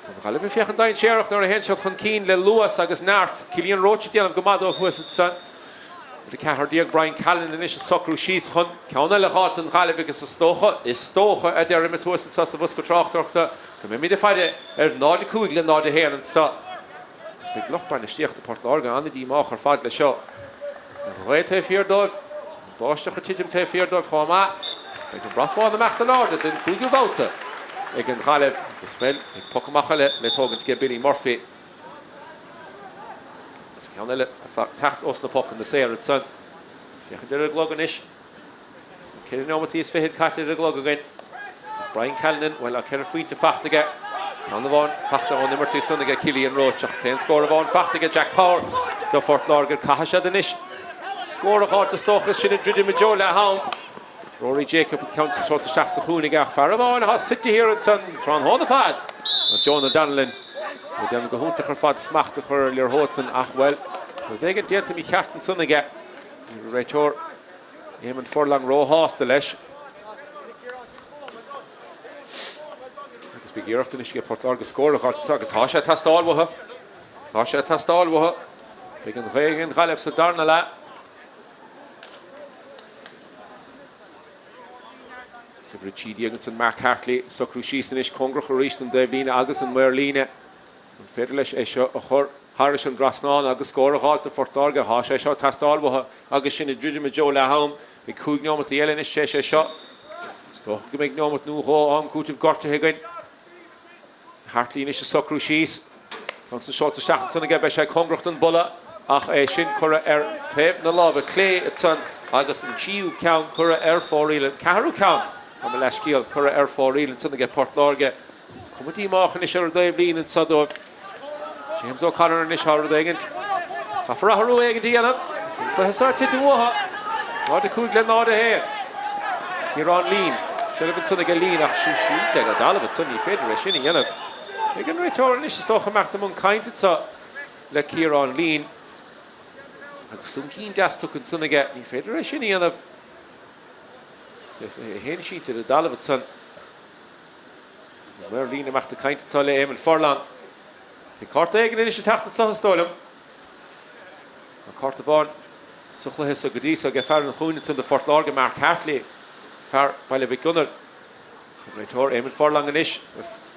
An Ghaillimh ag féachaint dainséarach nuair a théann siad chun cinn le luas agus neart. Cillian Roche ag déanamh go maith dóibh thuas ansan. Uimhir 14 Brian Callanan anois ag socrú síos chun ceann eile a dh'fháilt don Ghaillimh agus is dócha, is dócha, a deirimid thuas anseo sa bhosca tráchtaireachta, go mbeimid ag faire ar 0-5 le 0-1 anseo. Agus beidh lucht bainistíochta Port Láirge an-díomách ar fad leis seo. An ghaoth taobh thiar dóibh, an báisteach ag titim taobh thiar dóibh chomh maith. Beidh an brat bán ag imeacht in airde don cúigiú babhta ag an Ghaillimh agus, bhuel, beidh poc amach eile le tógaint aige Billy Murphy. Agus ceann eile ag teacht ós na pocanna saora ansan. Féachaint ar an gclog anois. Ceithre neomataí is fichead caite ar an gclog againn. Agus Brian Callanan, bhuel, tá ceithre phointe fachta aige. Ceann amháin fachta ón imirt ansan aige Cillian Roche ach t-aon scór amháin fachta aige Jack Power do Phort Láirge. Caithfidh siad anois scór a dh'fháilt is dócha is sinn ag druidim i dtreo leath am. Rory Jacob, an ceann san seolta isteach sa chúinne aige ach fear amháin atá suite thiar ansan tráthnóna fad ná Jonah Donnellan. Ag déanamh go hiontach ar fad smacht a chur ar an liathróid san ach, bhuel, rud éigin déanta mícheart ansan aige. Ní raibh réiteoir Eamon Furlong róshásta leis. Agus beidh iarracht anois ag Port Láirge scór a dh'fháilt agus tá sé ag teastáil uathu. Tá sé ag teastáil uathu. Beidh an ghaoth ag an Ghaillimh sa darna leath. Is uimhir 13 ansan Mark Hartley ag socrú síos anois cóngarach arís don dtaobhlíne agus an maor líne. An féidir leis é seo a chur thairis an dtrasnán agus scór a dh'fháilt do Phort Láirge? Tá sé seo ag teastáil uathu agus sinn ag druidim i dtreo leath am. Beidh 5 neomataí eile anois tar éis é seo. Is dócha go mbeidh neomat nó dhó am cúitimh gortaithe againn. Hartley anois ag socrú síos. Ceann san seolta isteach ansan aige. Beidh sé cóngarach don bpolla ach é sin curtha ar taobh na láimhe clé ansan agus an tríú ceann curtha ar fóraoil, an ceathrú ceann, gabh mo leithscéal, curtha ar fóraoil ansan aige Port Láirge. Is cuma díomách anois ar an dtaobhlíne anso dóibh. James O'Connor anois tá rud éigint. Caithfear athrú éigint a dhéanamh. An cluiche seo ag titim uathu. 0-5 le 0-1. Ciarán Leen. Seilbh ansan aige Leen ach sínte ar an dtalamh ansan. Ní féidir é sin a dhéanamh. Beidh an réiteoir anois is dócha imeacht i mbun cainte anso le Ciarán Leen. Agus súncín deas tugtha ansan aige. Ní féidir é sin a dhéanamh. É féin sínte ar an dtalamh ansan. Agus an maor líne imeacht ag caint anso le Éamonn Furlong. Beidh cárta éigin anois ag teacht anso, is dóigh liom. Tá cárta amháin sa chluiche so go dtí so aige fear an chúinne ansan do Phort Láirge, Mark Hartley, fear Baile Mhic Gonair. An réiteoir Éamonn Furlong anois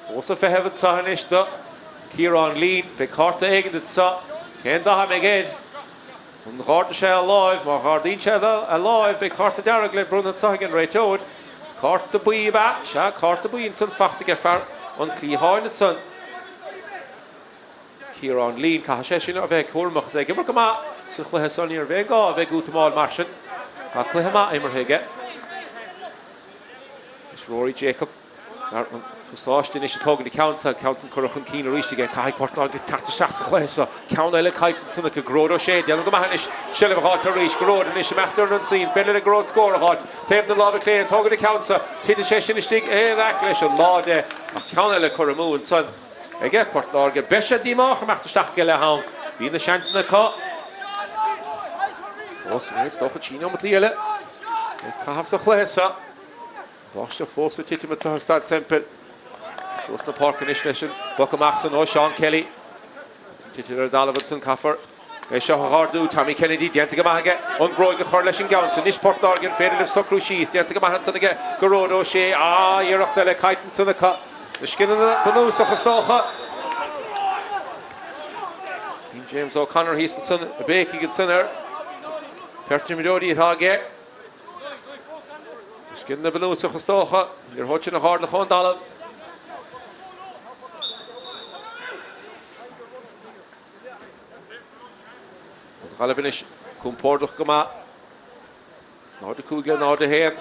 fós ag feitheamh anso anois do Ciarán Leen. Beidh cárta éigin anso. Cén dath a mbeidh air? An dh'ardaigh sé a láimh? Má dh'ardaíonn sé a láimh, beidh cárta dearg le bronnadh anso ag an réiteoir. Cárta buí ab ea? Sea, cárta buí ansan fachta aige fear an chliatháin ansan, Ciarán Leen. Caithfidh sé sin a bheith cúramach. Is é ag imirt go maith sa chluiche so, ní raibh aon gá a bheith ag útamáil mar sin. Tá cluiche maith imeartha aige. Anois Rory Jacob. Fear an phasáiste anois ag tógaint an ceann san, ceann san curtha chun cinn arís aige. Caithfidh Port Láirge teacht isteach sa chluiche seo. Ceann eile caillte ansan acu. Gearóid Ó Sé, déanamh go maith anois. Seilbh a dh'fháilt arís. Gearóid anois imeacht ar an ionsaí. An féidir le Gearóid scór a dh'fháilt? Taobh na láimhe clé ag tógaint an ceann seo. Titeann sé sin istigh in aice leis an mbáide. Ach ceann eile curtha amú ansan aige Port Láirge. Beidh sé díomách imeacht isteach ag leath am. Bhí na seansanna acu. Fós, is dócha, 3 neomataí eile le caitheamh sa chluiche seo. Báisteach fós ag titim anseo i Staid Semple. Suas na páirce anois leis an bpoc amach san ó Seán Kelly. Ansan tite ar an dtalamh ansan caithfear é seo a dh'ardú. Tommy Kennedy déanta go maith aige an bhróig a chur leis an gceann san. Anois Port Láirge an féidir libh socrú síos. Déanta go maith ansan aige Gearóid Ó Sé. Ah, iarracht eile caillte ansan acu. Na scileanna bunúsach is dócha. Cím James O'Connor thíos ansan ag béicigh ansan ar bheirt imreoirí atá aige. Scileanna bunúsach is dócha, liathróid sin a dh'ardú ón dtalamh. An Ghaillimh anois compordach go maith. 0-5 le 0-1.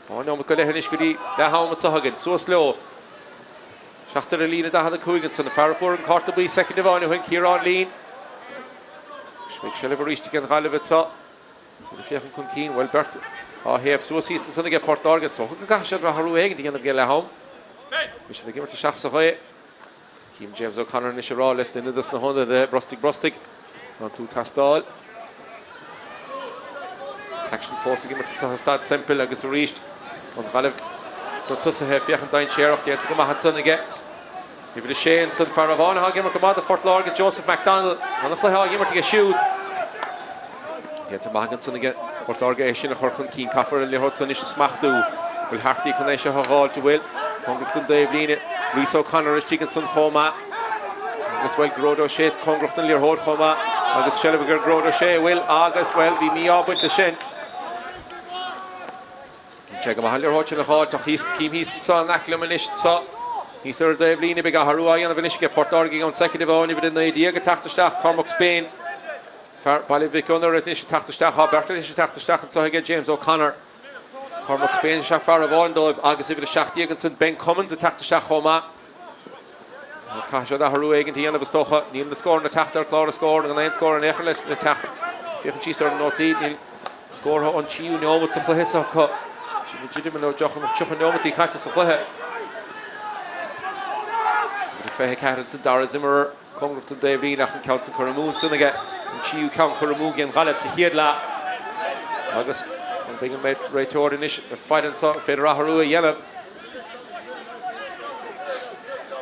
2 neomat go leith anois go dtí leath am anseo againn. Suas leo. Seasta ar an líne 45 ansan. An fear a fuair an cárta buí soicind amháin ó shin, Ciarán Leen. Anois beidh seilbh arís ag an Ghaillimh anseo. Iad ag féachaint chun cinn, bhuel, beirt á thaobh suas thíos ansan aige Port Láirge. Is dócha go gcaithfidh siad athrú éigin a dhéanamh ag leath am. Bhí siad ag imirt isteach sa ghaoth. Cím James O'Connor anois ag rá le duine dos na hionadaithe, Brostaigh, brostaigh, tá tú ag teastáil. An t-aicsean fós ag imirt anseo i Staid Semple agus arís an Ghaillimh sna tosaithe ag féachaint dainséarach, déanta go maith ansan aige. Uimhir 6 ansan, fear amháin atá ag imirt go maith do Phort Láirge, Joseph McDonnell. An-chluiche á imirt aige siúd. Déanta maith ansan aige Port Láirge é sin a chur chun cinn. Caithfear an liathróid san anois a smachtú. Bhfuil Hartley chun é seo a dh'fháilt? An bhfuil? Cóngarach don dtaobhlíne. Rhys O'Connor istigh ansan chomh maith. Agus bhuel, Gearóid Ó Sé cóngarach don liathróid chomh maith. Agus seilbh ag Gearóid Ó Sé, bhfuil? Agus bhuel, bhí mí-ádh ag baint leis sin. Bhí sé go maith an liathróid sin a dh'fháilt ach thíos, cím thíos anseo in aice liom anois anseo, thíos ar an dtaobhlíne, beidh athrú á dhéanamh anois aige Port Láirge i gceann soicind amháin, uimhir 19 ag teacht isteach, Cormac Spain, fear Baile Mhic Gonair anois ag teacht isteach, tá beirt anois ag teacht isteach anseo aige James O'Connor, Cormac Spain is ea fear amháin dóibh agus uimhir 17 ansan Ben Cummins ag teacht isteach chomh maith. Caithfidh siad athrú éigin a dhéanamh is dócha. Níl na scóranna ag teacht ar chlár na scór, gan aon scór in aon chor le teacht. Féachaint síos ar na nótaí, níl scórtha ón tríú neomat sa chluiche seo acu. Sin ag druidim leo 30 neomataí caite sa chluiche. Uimhir 24 ansan Dara Zimmerer, cóngarach don dtaobhlíne ach an ceann san curtha amú ansan aige. An tríú ceann curtha amú ag an Ghaillimh sa chéad leath. Agus an mbeidh an réiteoir anois ag faire anseo, an féidir athrú a dhéanamh?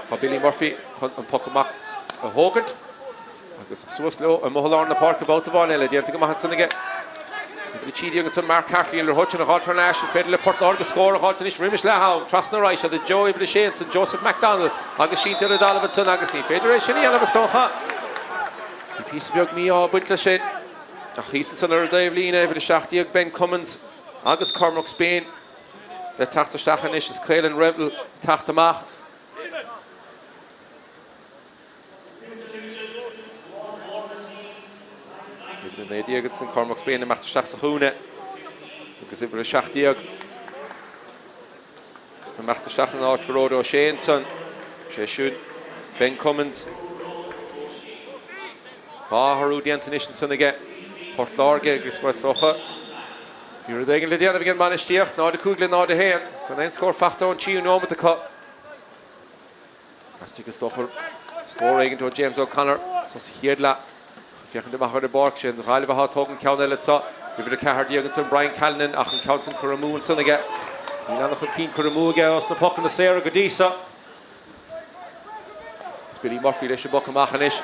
Tá Billy Murphy chun an poc amach a thógaint. Agus suas leo amuigh i lár na páirce babhta amháin eile. Déanta go maith ansan aige. Uimhir 13 ansan Mark Hartley an liathróid sin a dh'fháilt thar n-ais. An féidir le Port Láirge scór a dh'fháilt anois roimis leath am? Trasna ar aghaidh siad i dtreo uimhir a sé ansan Joseph McDonnell agus sínte ar an dtalamh ansan agus ní féidir é sin a dhéanamh is dócha. Bhí píosa beag mí-ádh ag baint leis sin. Ach thíos ansan ar an dtaobhlíne uimhir 17 Ben Cummins agus Cormac Spain le teacht isteach anois is Caolan Revill ag teacht amach. Uimhir 19 ansan Cormac Spain ag imeacht isteach sa chúinne agus uimhir 17 ag imeacht isteach in áit Gearóid O'Shea ansan. Sé sin Ben Cummins. Dhá athrú déanta anois ansan aige Port Láirge agus is dócha bhí rud éigin le déanamh ag an mbainistíocht. 0-5 le 0-1 gan aon scór fachta ón tríú nóimeat acu. Theastaigh is dócha scór éigin ó James O'Connor sa chéad leath. Féachaint amach ar an bpáirc sin. Gaillimh atá ag tógaint ceann eile anseo. Uimhir 14 ansan Brian Callanan ach an ceann san curtha amú ansan aige. Níl an-chuid cinn curtha amú aige os na pocanna saora go dtí seo. Is Billy Murphy leis an bpoc amach anois.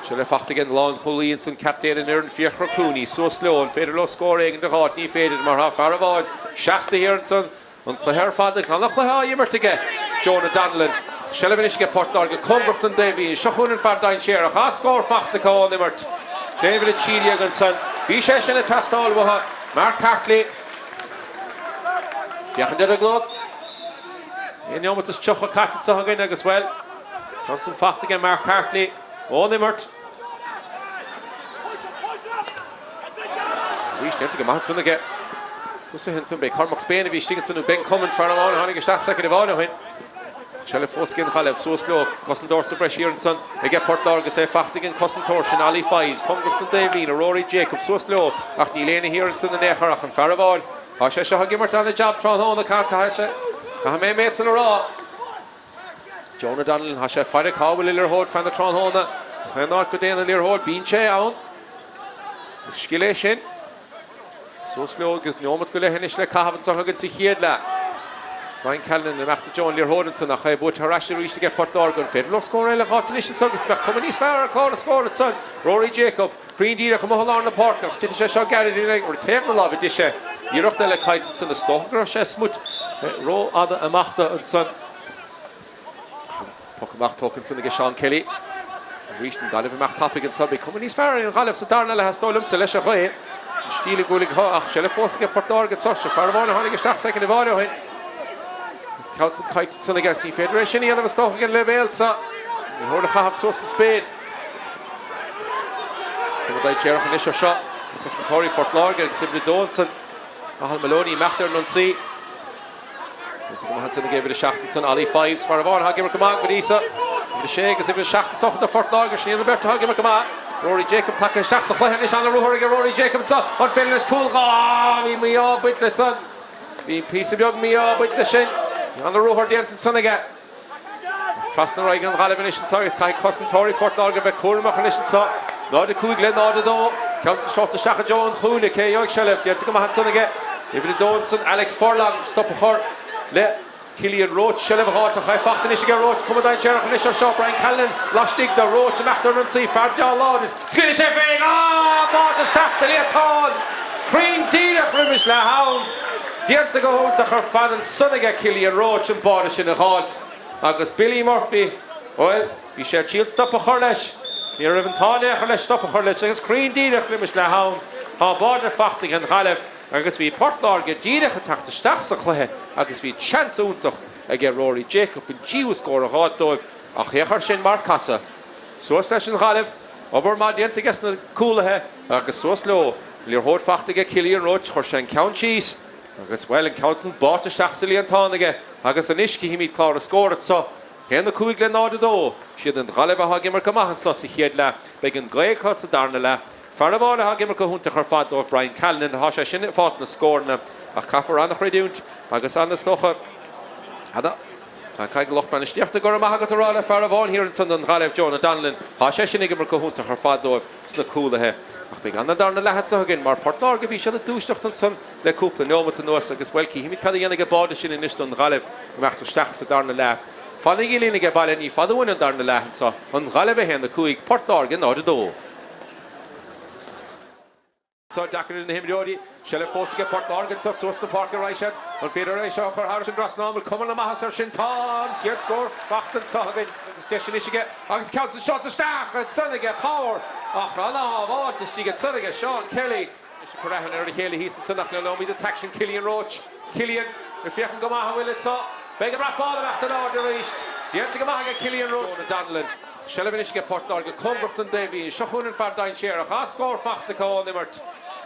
Seilbh fachta ag an lánchúlaí ansan captaen an fhoireann Fiachra Cooney. Suas leo. An féidir leo scór éigin a dh'fháilt? Ní féidir mar tá fear amháin seasta thiar ansan. An cluiche ar fad agus an-chluiche á imirt aige Jonah Donnellan. Seilbh anois aige Port Láirge cóngarach don dtaobhlíne. Seo chugainn an fear dainséarach. Tá scór fachta acu ón imirt. Sé uimhir 13 ansan. Bhí sé sin ag teastáil uathu. Mark Hartley. Féachaint ar an gclog. 1 neomat is 30 caite anseo againn agus, bhuel, ceann san fachta aige Mark Hartley ón imirt. Arís déanta go maith ansan aige. Tosaithe ansan, b'é Cormac Spain a bhí istigh ansan nó Ben Cummins, fear amháin a tháinig isteach soicind amháin ó shin. Ach seilbh fós ag an Ghaillimh, suas leo, cosantóir sa bhreis thiar ansan aige Port Láirge agus é fachta ag an cosantóir sin, Ollie Fives, cóngarach don dtaobhlíne, Rory Jacobs, suas leo ach níl éinne thiar ansan in aon chor ach an fear amháin. Tá sé seo ag imirt an-jab tráthnóna, caithfidh mé an méid san a rá. Jonah Donnellan, tá sé ag faire cá bhfuil an liathróid feadh na tráthnóna. Chaon áit go dtéann an liathróid, bíonn sé ann. Is scil é sin. Suas leo agus neomat go leith anois le caitheamh anseo againn sa chéad leath. Brian Callanan ag imeacht i dtreo an liathróid ansan ach é buaite thar ais arís aige Port Láirge. An féidir leo scór eile a dh'fháilt anois anso agus bheadh cuma níos fearr ar chlár na scór ansan. Rory Jacob, cruinn díreach amuigh i lár na páirce ach titfidh sé seo gairid ar taobh na láimhe deise. Iarracht eile caillte ansan. Is dócha go raibh sé smut rófhada amach do ansan. Poc amach tógtha ansan aige Seán Kelly. Arís an Ghaillimh amach tapaidh anso. Beidh cuma níos fearr ar an Ghaillimh sa darna leath is dóigh liomsa leis an ghaoth. An stíl a bhfuil acu ach seilbh fós aige Port Láirge anso. Seo fear amháin a tháinig isteach soicind amháin ó shin. Ceann san caillte ansan aige agus ní féidir é sin a dhéanamh is dócha ag an leibhéal seo. Liathróid a chaitheamh suas sa spéir. Is cuma dainséarach anois ar seo. Cosantóirí Phort Láirge agus uimhir a dó ansan. Cathal Maloney imeacht ar an ionsaí. Déanta go maith ansan ag uimhir a 7 ansan, Ollie Fives, fear amháin atá ag imirt go maith go dtí seo. Uimhir a 6 agus uimhir a 7 is dócha do Phort Láirge, sin iad an bheirt atá ag imirt go maith. Rory Jacob tagtha isteach sa chluiche anois, an-ruathar aige Rory Jacob anso. An féidir leis cúl? Á, bhí mí-ádh ag baint leis san. Bhí píosa beag mí-ádh ag baint leis sin. Bhí an-ruathar déanta ansan aige. Trasna ar aghaidh an Ghaillimh anois anseo agus caithfidh cosantóirí Phort Láirge a bheith cúramach anois anseo. 0-5 le 0-2. Ceann san seolta isteach i dtreo an chúinne. Cé a gheobhaidh seilbh? Déanta go maith ansan aige. Uimhir 2 ansan, Alex Furlong. Stop a chur le Cillian Roche. Seilbh a dh'fháilt ach é fachta anois aige Roche. Cuma dainséarach anois ar seo. Brian Callanan laistigh de Roche. Imeacht ar an ionsaí. Fear breá láidir. Scaoilfidh sé féin. Á! Báite isteach sa líontán. Cruinn díreach roimis leath am. Déanta go hiontach ar fad ansan aige Cillian Roche an báide sin a dh'fháilt agus Billy Murphy, bhuel, bhí sé ag triail stop a chur leis. Ní raibh an t-ádh in aon chor leis stop a chur leis agus cruinn díreach roimis leath am. Tá báide fachta ag an Ghaillimh agus bhí Port Láirge díreach ag teacht isteach sa chluiche agus bhí seans iontach aige Rory Jacob an tríú scór a dh'fháilt dóibh ach féach air sin mar casadh. Suas leis an Ghaillimh, obair maith déanta aige sna cúlaithe agus suas leo. Liathróid fachta aige Cillian Roche, chuir sé an ceann síos agus, bhuel, an ceann san báite isteach sa líontán aige agus anois cífimid clár na scór anso. 1-5 le 0-2. Siad an Ghaillimh atá ag imirt go maith anso sa chéad leath. Beidh an ghaoth acu sa darna leath. Fear amháin atá ag imirt go hiontach ar fad dóibh, Brian Callanan, tá sé sin ag fáilt na scóranna ach caithfear an-chreidiúint agus an, is dócha, ana. Caithfidh lucht bainistíochta go raibh maith agat a rá le fear amháin thiar ansan don Ghaillimh, Jonah Donnellan. Tá sé sin ag imirt go hiontach ar fad dóibh sna cúlaithe. Ach beidh ana-darna leath anso againn mar Port Láirge bhí siad ag dúiseacht ansan le cúpla neomat anuas agus, bhuel, cífimid cad a dhéanfaidh an báide sin anois don Ghaillimh imeacht isteach sa darna leath. Fanaigí linn age baile, ní fada uainn an darna leath anseo, An Ghaillimh 1, 5, Port Láirge 0, 2. Seo deacair ar na himreoirí. Seilbh fós aige Port Láirge anseo suas na páirce ar aghaidh siad. An féidir é seo a chur thairis an dtrasnán? Bhfuil cuma na maitheasa air sin? Tá an chéad scór fachta anseo againn agus deis anois aige agus ceann sa seod isteach ansan aige Power ach ana-shábháilt istigh ansan aige Seán Kelly. Anois ag cur aithne ar a chéile thíos ansan ach leanóimid an t-aicsean Cillian Roche. Cillian ag féachaint go maith an bhfuil anseo. Beidh an rapáil amach in airde arís. Déanta go maith aige Cillian Roche. Jonah Donnellan. Seilbh anois aige Port Láirge cóngarach don dtaobhlíne. Seo chugainn an fear dainséarach. Ah scór fachta acu ón imirt.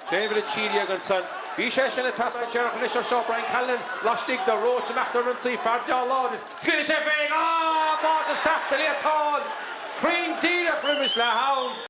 Sé uimhir 13 ansan. Bhí sé sin ag teastáil. Dainséarach anois anseo Brian Callanan laistigh de Roche amach ar an ionsaí. Fear breá láidir. Scaoilfidh sé féin. Ah! Báite isteach sa líontán. Cruinn díreach roimis leath am.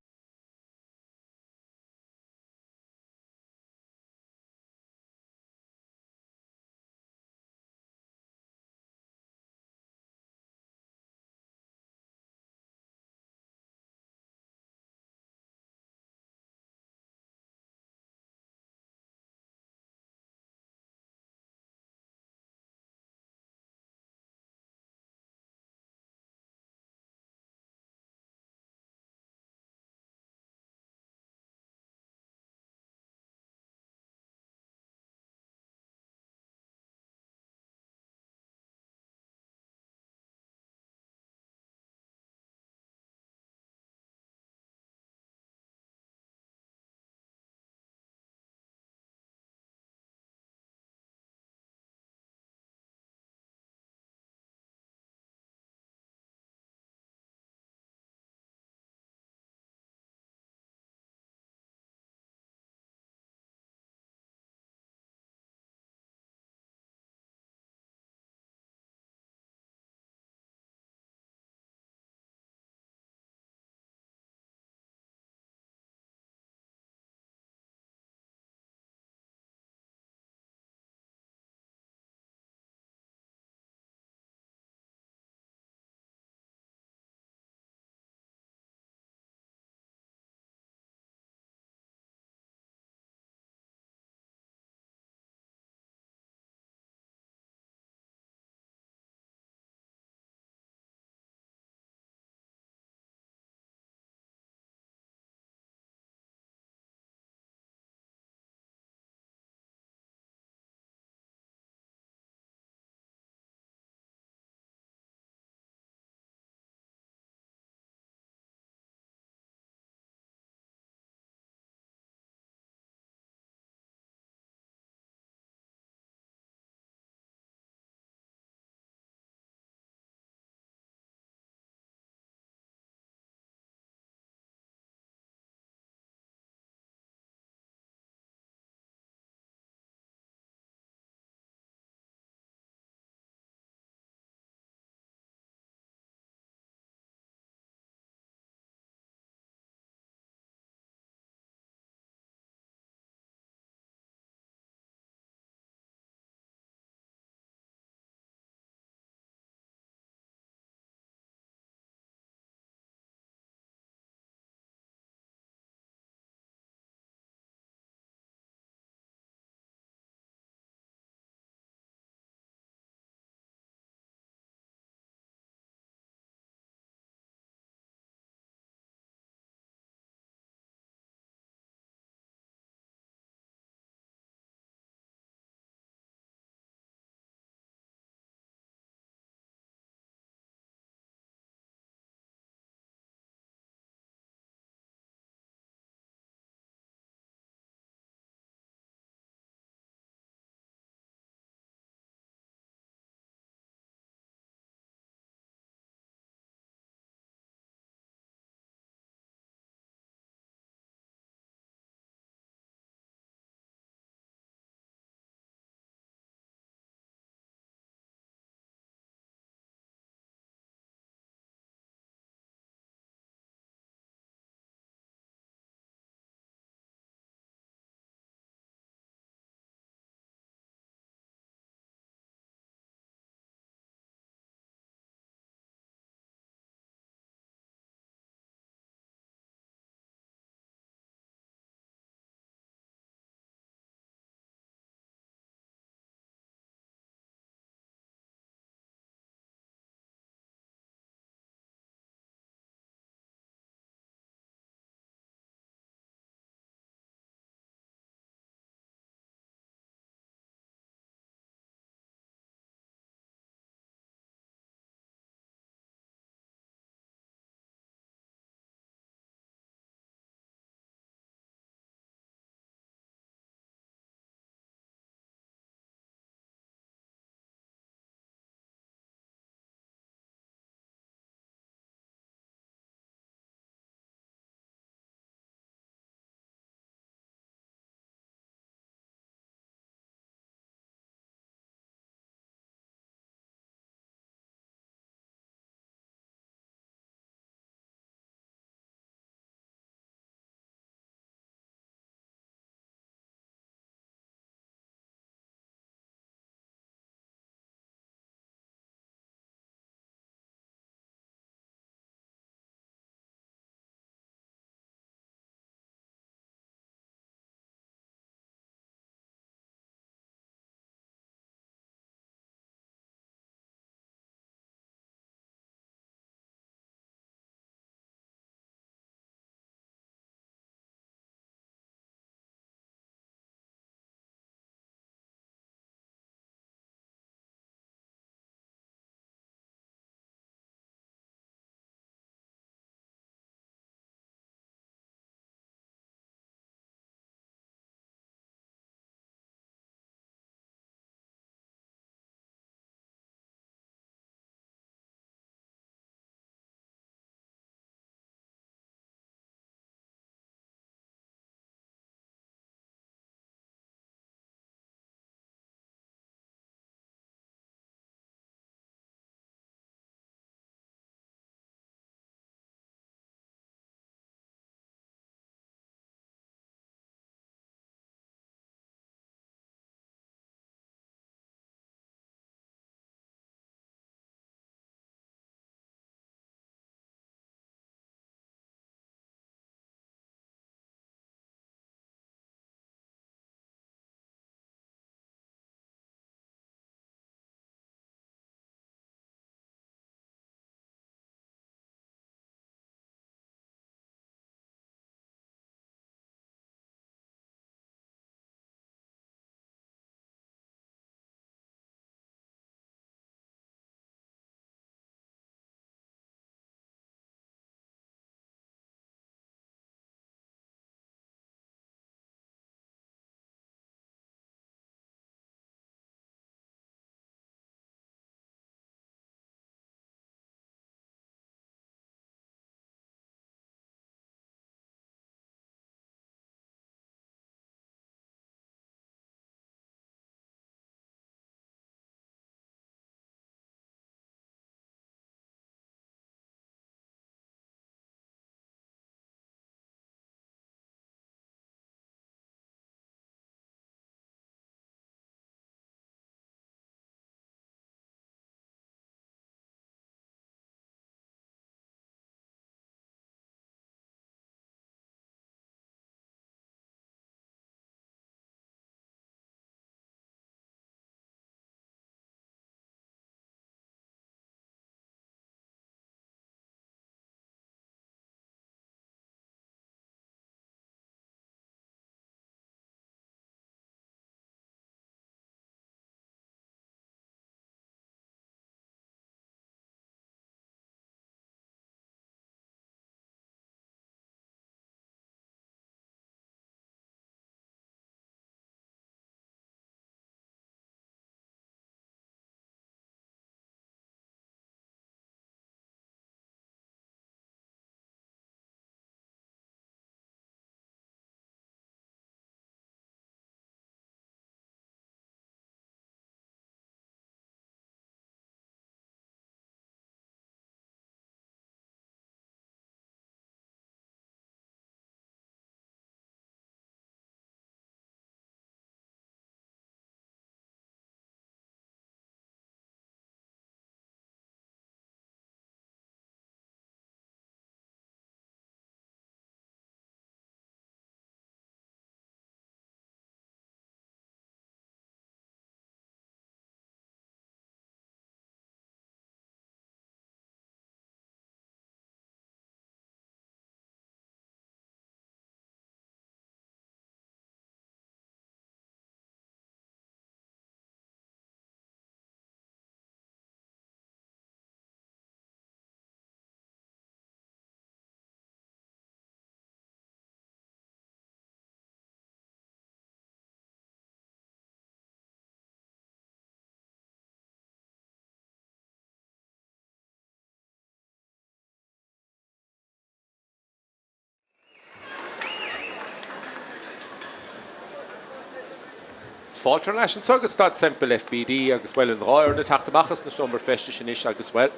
Is fáilte thar n-ais anseo go Staid Semple FBD agus, bhuel, an dá fhoireann ag teacht amach as na seomraí feistis anois agus, bhuel,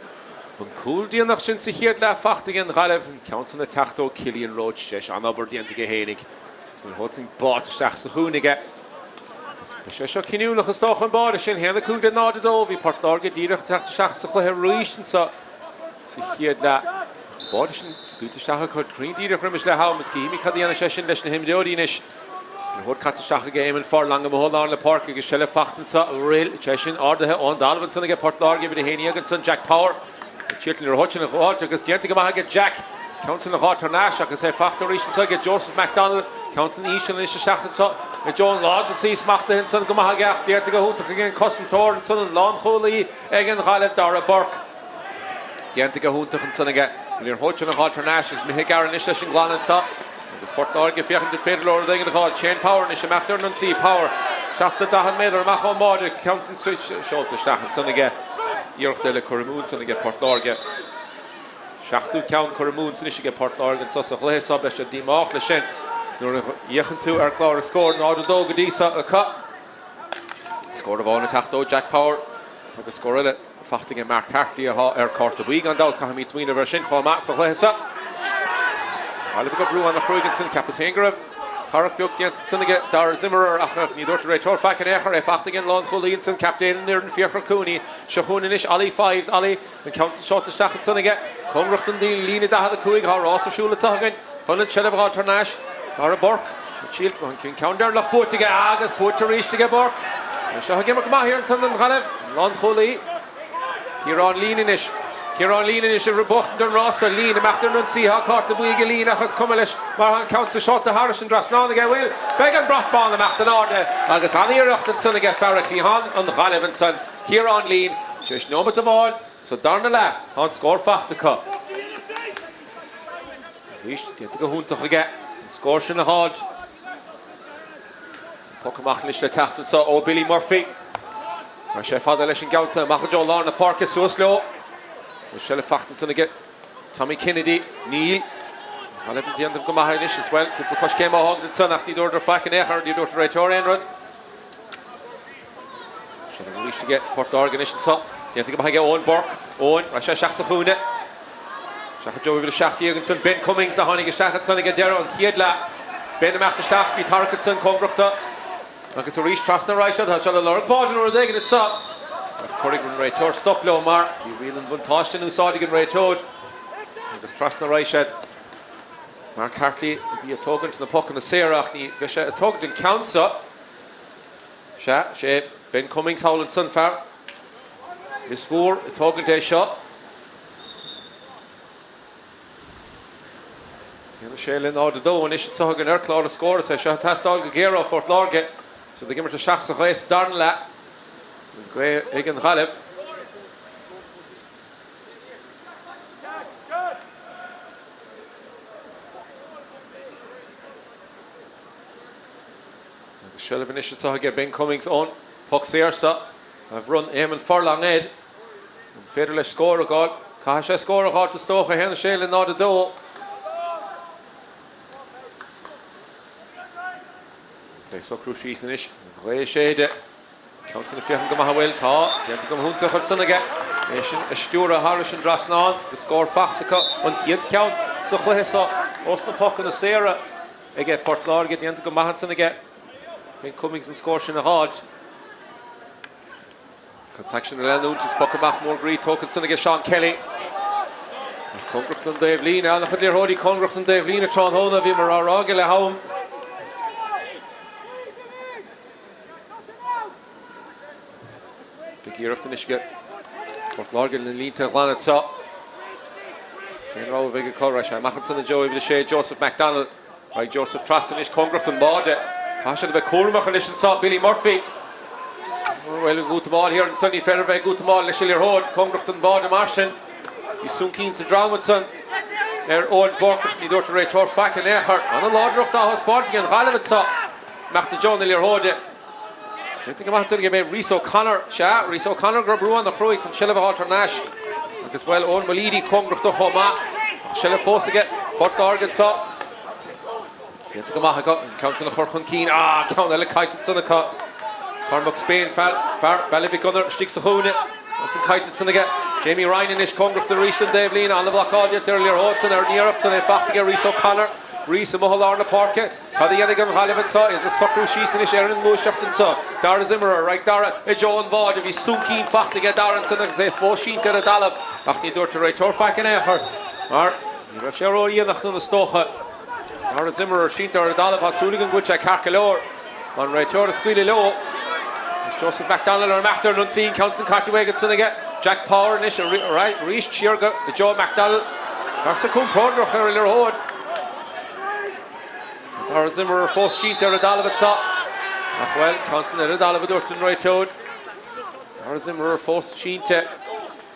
an cúl déanach sin sa chéad leath fachta ag an Ghaillimh, an ceann san ag teacht ó Cillian Roche, tar éis an-obair déanta aige fhéinig agus an liathróid san báite isteach sa chúinne aige. Agus beidh sé seo cinniúnach is dócha an báide sin, 1-5 le 0-2, bhí Port Láirge díreach ag teacht isteach sa chluiche arís anseo sa chéad leath. Ach an báide sin scaoilte isteach acu cruinn díreach roimis leath am is cífimid cad a dhéanfaidh sé sin leis na himreoirí anois. An liathróid caite isteach aige Éamonn Furlong amuigh i lár na páirce agus seilbh fachta anseo Rill sé sin ardaithe ón dtalamh ansan aige Port Láirge uimhir 11 ansan Jack Power ag triail an liathróid sin a dh'fháilt agus déanta go maith aige Jack ceann san a dh'fháilt thar n-ais agus é fachta arís anseo aige Joseph McDonnell ceann san íseal anois isteach anseo i dtreo an lántosaí smachtaithe ansan go maith aige ach déanta go hiontach ag an cosantóir ansan an lánchúlaí ag an Ghaillimh Dara Burke. Déanta go hiontach ansan aige. An liathróid sin a dh'fháilt thar n-ais is imithe gearr anois leis an nglanadh anseo. Agus Port Láirge féachaint an féidir leo rud éigin a dh'fháil. Shane Power anois ag imeacht ar an ionsaí. Power seasta 40 méadar amach ón mbáide. Ceann san seolta isteach ansan aige. Iarracht eile curtha amú ansan aige Port Láirge. Seachtú ceann curtha amú ansan anois aige Port Láirge anso sa chluiche seo. Beidh siad díomách leis sin nuair a fhéachann tú ar chlár na scór. 0-2 go dtí seo acu. Scór amháin ag teacht ó Jack Power agus scór eile fachta ag Mark Hartley atá ar cárta buí gan dabht. Caithfimid smaoineamh air sin chomh maith sa chluiche seo. Gaillimh ag brú an-chruaidh ansin. Cheapas féin go raibh tarrac beag déanta ansin aige Dara Zimmerer ach ní dúirt an réiteoir faic in aon chor. É fachta ag an lánchúlaí ansin, captaen an fhoireann, Fiachra Cooney. Seo chugainn anois Ollie Fives. Ollie, an ceann san seolta isteach ansin aige. Cóngarach don líne 45. Tá rás ar siúl anseo againn. Chun an tseilbh a dh'fháilt thar n-ais, Dara Burke, ag triail, an ceann deireanach buaite aige agus buaite arís aige Burke. Seo ag imirt go maith thiar ansan don Ghaillimh, an lánchúlaí, Ciarán Leen anois. Ciarán Leen anois ag buachtaint don rása, Leen ag imeacht ar an ionsaí, tá cárta buí aige Leen ach is cuma leis mar tá an ceann san seolta thairis an dtrasnán aige, bhuel, beidh an brat bán ag imeacht in airde agus an-iarracht ansan aige fear cliathán an Ghaillimh ansan, Ciarán Leen, tar éis neomat amháin sa darna leath, tá an scór fachta acu. Arís, déanta go hiontach aige an scór sin a dh'fháilt. Is an poc amach anois le teacht anseo ó Billy Murphy. Tá sé fada leis an gceann seo amach i dtreo lár na páirce suas leo. Bhfuil seilbh fachta ansan aige Tommy Kennedy? Níl. Gaillimh ag déanamh go maith anois as well. Cúpla coiscéim á thógaint ansan ach ní dúradar faic in aon chor, ní dúirt an réiteoir aon rud. Seilbh arís aige Port Láirge anois anseo. Déanta go maith aige Eoin Burke. Eoin, raibh sé isteach sa chúinne. Isteach i dtreo uimhir 17 ansan. Ben Cummings a tháinig isteach ansan ag deireadh an chéad leath. Ben ag imeacht isteach, bhí tarrac ansan cóngarach do. Agus arís trasna ar aghaidh seo, tá siad ag lorg báide nó rud éigin anseo. Ach cuirfidh an réiteoir stop leo mar bhí riail an bhuntáiste in úsáid ag an réiteoir. Agus trasna ar aghaidh siad. Mark Hartley a bhí ag tógaint na pocanna saora ach ní bheidh sé ag tógaint an ceann seo. Sea, sé Ben Cummings thall ansan fear Lios Mhór ag tógaint é seo. 1-6 le 0-2 anois anseo againn ar chlár na scór. Is é seo ag teastáil go géar ó Phort Láirge. Siad ag imirt isteach sa ghaoth sa darna leath. An ghaoth ag an Ghaillimh. Agus seilbh anois anseo aige Ben Cummings ón poc saor seo a bhronn Éamonn Furlong air. An féidir leis scór a dh'fháil? Caithfidh sé scór a dh'fháilt is dócha, 1-6 le 0-2. Is é ag socrú síos anois, an ghaoth ag séideadh. Ceann san ag féachaint go maith an bhfuil? Tá. Déanta go hiontach ansan aige. É sin a stiúradh thairis an dtrasnán agus scór fachta acu. An chéad cheann sa chluiche seo ós na pocanna saora aige Port Láirge. Déanta go maith ansan aige Ben Cummings an scór sin a dh'fháilt. An t-aicsean a leanúint is poc amach mór groí tógtha ansan aige Seán Kelly. Ach cóngarach don dtaobh líne. An-chuid liathróidí cóngarach don dtaobh líne tráthnóna. Bhíomar á rá ag leath am. Beidh iarracht anois aige Port Láirge na línte a ghlanadh anseo. Cén rogha a bheidh acu? Raghaidh sé amach ansan i dtreo uimhir a sé, Joseph McDonnell. Raghaidh Joseph trasna anois cóngarach don mbáide. Caithfidh siad a bheith cúramach anois anseo. Billy Murphy. Bhuel, ag útamáil thiar ansan, ní féidir a bheith ag útamáil leis an liathróid cóngarach don bháide mar sin. Bhí soncín sa drom ansan ar Eoin Burke ach ní dúirt an réiteoir faic in aon chor. An-láidreacht á thaispeáint ag an Ghaillimh anseo. Imeacht i dtreo na liathróide. Déanta go maith ansan aige Rhys O'Connor. Sea, Rhys O'Connor ag brú an-chruaidh chun seilbh a fháilt thar n-ais. Agus, bhuel, Eoin Mulleady cóngarach dó chomh maith. Ach seilbh fós aige Port Láirge anseo. Déanta go maith acu an ceann san a chur chun cinn. Ah, ceann eile caillte ansan acu. Cormac Spain, fear Bhaile Mhic Gonair, istigh sa chúinne. Ansan caillte ansan aige Jamie Ryan anois cóngarach dó arís don dtaobhlíne. An-bhlocáil déanta ar an liathróid san ar an iarracht san é fachta aige Rhys O'Connor. Rhys amuigh i lár na páirce. Cad a dhéanfaidh an Ghaillimh anseo? Iad ag socrú síos anois ar an ngluaiseacht anseo. Dara Zimmerer, ar aghaidh Dara i dtreo an bháide. Bhí súicín fachta aige Dara ansan agus é fós sínte ar an dtalamh ach ní dúirt an réiteoir faic in aon chor mar ní raibh sé ródhéanach san is dócha. Dara Zimmerer sínte ar an dtalamh, tá súil agam go bhfuil sé ceart go leor. An réiteoir ag scaoileadh leo. Is Joseph McDonnell ar imeacht ar an ionsaí, an ceann san caite uaidh ansan aige. Jack Power anois arís siar go Joe McDonnell. Fear san compordach ar an liathróid. Dara Zimmerer fós sínte ar an dtalamh anseo. Ach bhuel, ceann san ar an dtalamh a dúirt an réiteoir. Dara Zimmerer fós sínte.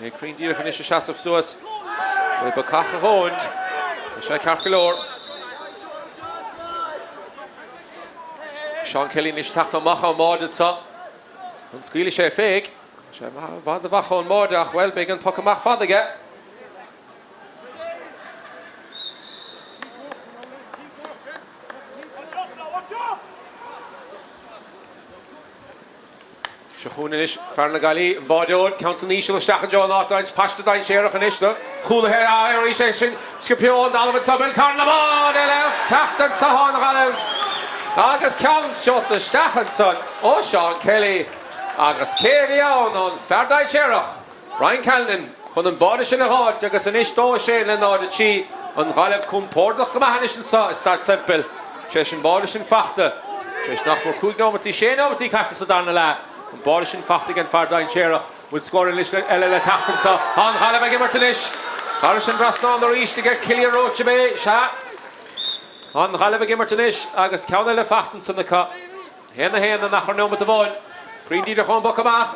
É cruinn díreach anois ag seasamh suas. Is é bacach a dhóint. Tá sé ceart go leor. Seán Kelly anois ag teacht amach ón mbáide anseo. An scaoilfidh sé féig? Tá sé i bhfad amach ón mbáide ach, bhuel, beidh an poc amach fada aige. Seo chugainn anois fear na Gaillimhe, an báideoir, ceann san íseal isteach i dtreo an áit dains, paiste dainséarach anois do chúlaithe arís é sin sciobtha ón dtalamh anseo, Bill Thorne, báide eile ag teacht anseo ón Ghaillimh agus ceann seolta isteach ansan ó Seán Kelly agus cé a bhí ann ón fear dainséarach? Brian Callanan chun an báide sin a dh'fháilt agus anois 2, 6 le 0, 3, an Ghaillimh compordach go maith anois anseo i Staid Semple tar éis an báide sin fachta tar éis nach mór 5 nóimeataí, 6 nóimeataí caite sa darna leath, an báide sin fachta ag an fear dainséarach. Bhfuil scór eile le teacht anseo? Tá an Ghaillimh ag imirt anois. Thairis an dtrasnán arís ag Cillian Roche ab é? Sea. Tá an Ghaillimh ag imirt anois agus ceann eile fachta ansan acu. 1, 1 in achar neomat amháin. Cruinn díreach ón bpoc amach.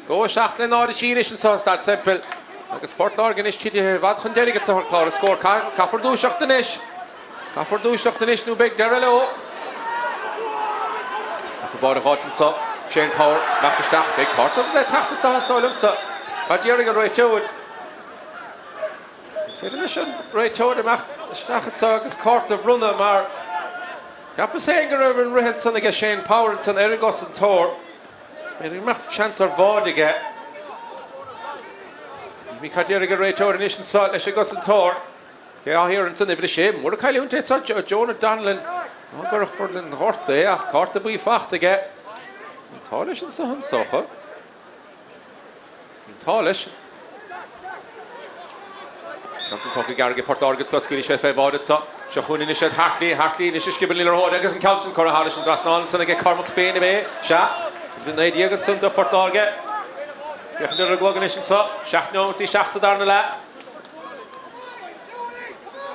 2, 7 le 0, 3 anois anseo i Staid Semple. Agus Port Láirge anois titithe i bhfad chun deiridh anseo ar chlár na scór. Caithfear dúiseacht anois. Caithfear dúiseacht anois nó beidh deireadh leo. Caithfear báide a dh'fháilt anseo. Shane Power, imeacht isteach. Beidh cárta le teacht anseo is dóigh liomsa. Cad déarfaidh an réiteoir? An féidir leis an réiteoir imeacht isteach anseo agus cárta a bhronnadh mar cheapas féin go raibh an rith ansan aige Shane Power ansan ar an gcosantóir. Is b'fhéidir go mbeadh seans ar bháide aige. Ní cad déarfaidh an réiteoir anois anseo leis an gcosantóir. Cé á hiarraidh ansan uimhir a sé. Mór an cailliúint é seo Jonah Donnellan. Ná gcuirfear den ghort é ach cárta buí fachta aige. An t-ádh leis anso an socha. An t-ádh leis. Ceann san tógtha gearr ag Port Láirge anseo, scaoilfidh sé fé bháide anseo. Seo chugainn anois Ed Hartley, Hartley anois ag sciobadh an liathróid agus an ceann sin curtha thairis an dtrasnán ansan aige Cormac Spain ab é? Sea. Uimhir 19 ansan do Phort Láirge. Féachaint ar an gclog anois anseo, 7 neomat isteach sa darna leath.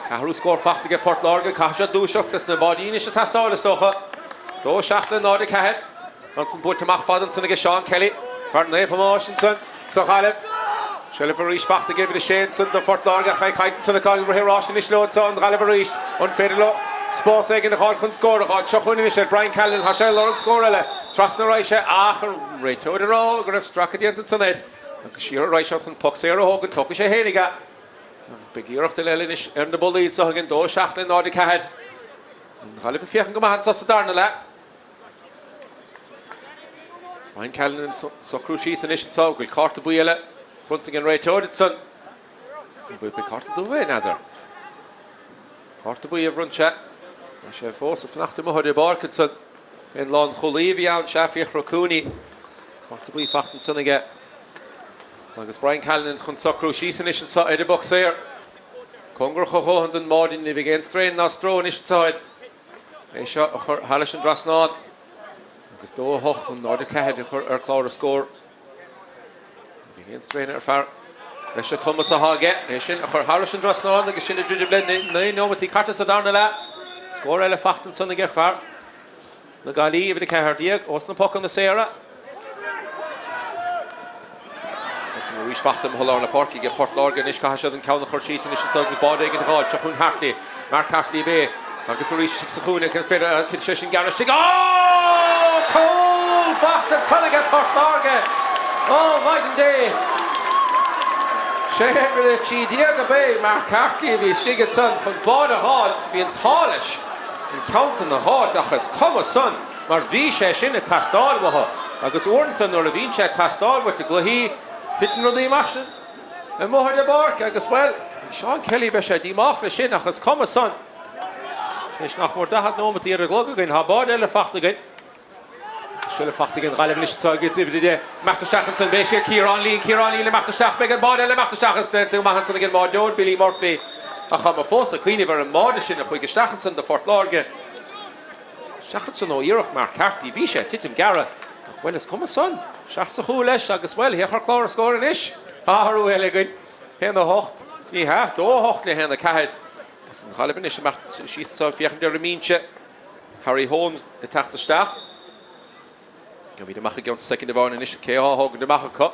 Ceathrú scór fachta aige Port Láirge, caithfidh siad dúiseacht agus na báidí anois ag teastáil is dócha. 2 7 le 0 4. Ansan buailte amach fada ansan aige Seán Kelly, fear Naomh Thomáis ansan sa Ghaillimh. Seilbh arís fachta ag uimhir a sé ansan do Phort Láirge ach é caillte ansan acu ag rith ar ais anois leo anso an Ghaillimh arís. An féidir leo spás éigin a dh'fháil chun scór a dh'fháil? Seo chugainn anois ar Brian Callanan. Tá sé ag lorg scór eile. Trasna a raghaidh sé ach an réiteoir ag rá go raibh stracadh déanta ansan air agus siar a raghaidh sé chun poc saor a thógaint. Tógfaidh sé fhéinig é. Ach beidh iarracht eile anois ar na bullaí anso againn. 2 7 le 0 4. An Ghaillimh ag féachaint go maith anso sa darna leath. Brian Callanan ag socrú síos anois anseo, go bhfuil cárta buí eile bronnta ag an réiteoir ansan. An bhfuil cárta dubh é, n'fheadar. Cárta buí a bhronn sé. Tá sé fós ag fanacht amuigh ar an bpáirc ansan. An lánchúlaí a bhí ann, sea, Fiachra Cooney. Cárta buí fachta ansan aige. Agus Brian Callanan chun socrú síos anois anseo ar an bpoc saor. Cóngarach a dhóthain don mbáide, ní bheidh aon strain ná stró anois anseo air. É seo a chur thairis an dtrasnán agus 2 8 chun 0 4 a chur ar chlár na scór. Ní bheidh aon strain ar fear leis an chumas atá aige. É sin a chur thairis an dtrasnán agus sin ag druidim le 9 nóimeataí caite sa darna leath. Scór eile fachta ansan aige fear na Gaillimhe, uimhir 14, ós na pocanna saora. Ansan arís fachta i lár na páirce ag Port Láirge anois. Caithfidh siad an ceann a chur síos anois anso agus báide éigin a dh'fháil. Seo chugainn Hartley. Mark Hartley ab é. Agus arís istigh sa chúinne agus féidir an titfidh sé sin gearr istigh. Ó! Cúl fachta ansan aige Port Láirge! Ó, Mhaighdean Dé! Sé uimhir 13 ab é Mark Hartley a bhí istigh ansan chun báide a dh'fháilt. Bhí an t-ádh leis an ceann san a dh'fháilt ach is cuma san. Mar bhí sé sin ag teastáil uathu. Agus uaireanta nuair a bhíonn sé ag teastáil uait i gcluichí, titeann rudaí amach sin amuigh ar an bpáirc agus, bhuel, bhí Seán Kelly, beidh sé díomách leis sin ach is cuma san. Tar éis nach mór 40 nóimeat ar an gclog againn, tá báide eile fachta againn. Seilbh fachta ag an Ghaillimh anois anseo agus uimhir 10 imeacht isteach ansan. Beidh sé Ciarán Leen, Ciarán Leen imeacht isteach. Beidh an báide eile imeacht isteach agus déanta go maith ansan ag an mbáideoir, Billy Murphy. Ach tá mé fós ag cuimhneamh ar an mbáide sin a chuaigh isteach ansan do Phort Láirge. Isteach ansan ó iarracht Mark Hartley. Bhí sé ag titim gearradh. Ach bhuel, is cuma san. Isteach sa chúl leis agus bhuel, féach ar chlár an scóir anois. Tá athrú eile againn. 1, 8. Ní hea, 2, 8 le 1, 4. As an Ghaillimh anois imeacht síos anseo ag féachaint ar an mbinse. Harry Holmes ag teacht isteach. Gheobhaimid amach i gceann soicind amháin anois cé á thógaint amach acu.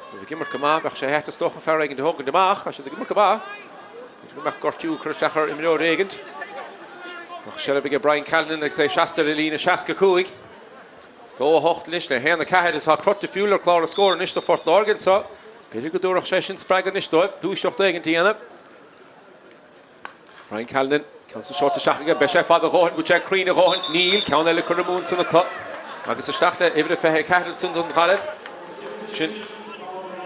Siad ag imirt go maith, bheadh sé ait is dócha fear éigin a thógaint amach. Tá siad ag imirt go maith. B'fhéidir go mbeadh gortú ag cur isteach ar imreoir éigint. Ach seilbh aige Brian Callanan agus é seasta ar an líne 65. 2 8 anois le 1 4 Tá crot difriúil ar chlár an scóir anois do Phort Láirge anseo. B'fhéidir go dtabharfadh sé sin spreagadh anois dóibh dúiseacht éigint a dhéanamh. Brian Callanan, ceann san seolta isteach aige, beidh sé fada a dhóthain, bhfuil sé cruinn a dhóthain? Níl, ceann eile curtha amú ansan acu agus isteach le uimhir a 24 ansan don Ghaillimh. Sin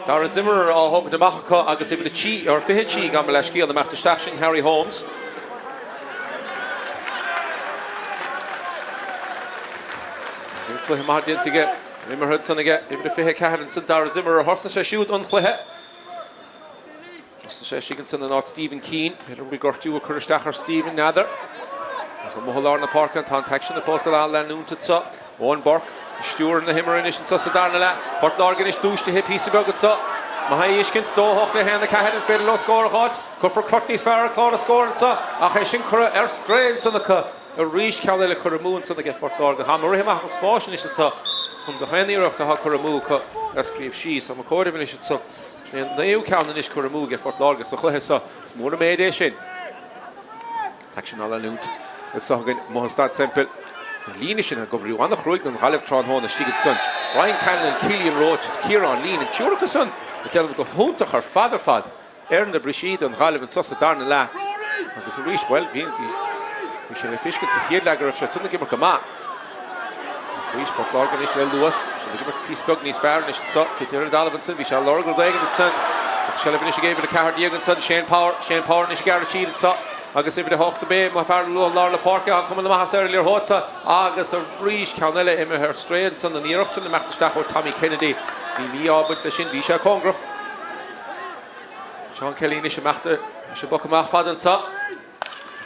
Dara Zimmerer á thógaint amach acu agus uimhir 3, or 23, gabh mo leithscéal, imeacht isteach sin Harry Holmes. Cluiche maith déanta aige, imeartha ansan aige, uimhir a 24 ansan Dara Zimmerer, thosnaigh sé siúd an cluiche. Thosnaigh sé istigh ansan in áit Stephen Keane. B'fhéidir go bhfuil gortú ag cur isteach ar Stephen, n'fheadar. Ach amuigh i lár na páirce tá an t-aicsean fós á leanúint anseo. Eoin Burke ag stiúradh na himeartha anois anseo sa darna leath. Port Láirge anois dúisithe píosa beag anseo. Is maith é a fheiscint, 2 8 le 1 4 an féidir leo scór a dh'fháilt? Cuirfear crot níos fearr ar chlár an scóir anseo ach é sin curtha ar strae ansan acu arís. Ceann eile curtha amú ansan aige Phort Láirge. Tá ag rith amach an spáis anois anseo chun gach aon iarracht atá curtha amú acu a scríobh síos. Tá mé ag comhaireamh anois anseo. Sin é an naoú ceann anois curtha amú ag Phort Láirge sa chluiche seo. Is mór an méid é sin. T-aicsean á leanúint anseo againn amuigh i Staid Semple. An líne sin ag oibriú an-chruaidh don Ghaillimh tráthnóna istigh ansan. Brian Callanan, Cillian Roche is Ciarán Leen, an triúr acu san ag déanamh go hiontach ar fad ar fad. ar na brisí don Ghaillimh anseo sa darna leath agus arís, bhuel, bhí, bhí sé le feiscint sa chéad leath go raibh siad san ag imirt go maith. Agus arís, Port Láirge anois le luas, siad ag imirt píosa beag níos fearr anois anseo, tite ar an dtalamh ansin, bhí sé ag lorg rud éigin ansin. Ach seilbh anois ag uimhir 14 ansin, Shane Power, Shane Power anois ag gearradh tríd anseo agus uimhir 8 ab é, fear lár na páirce, tá cuma na maitheasa ar an liathróid seo agus arís ceann eile imithe ar strae ansin, an iarracht sin imeacht isteach ó Tommy Kennedy. Bhí mí-ádh ag baint leis sin, bhí sé cóngarach. Seán Kelly anois imeacht leis an bpoc amach fada anseo.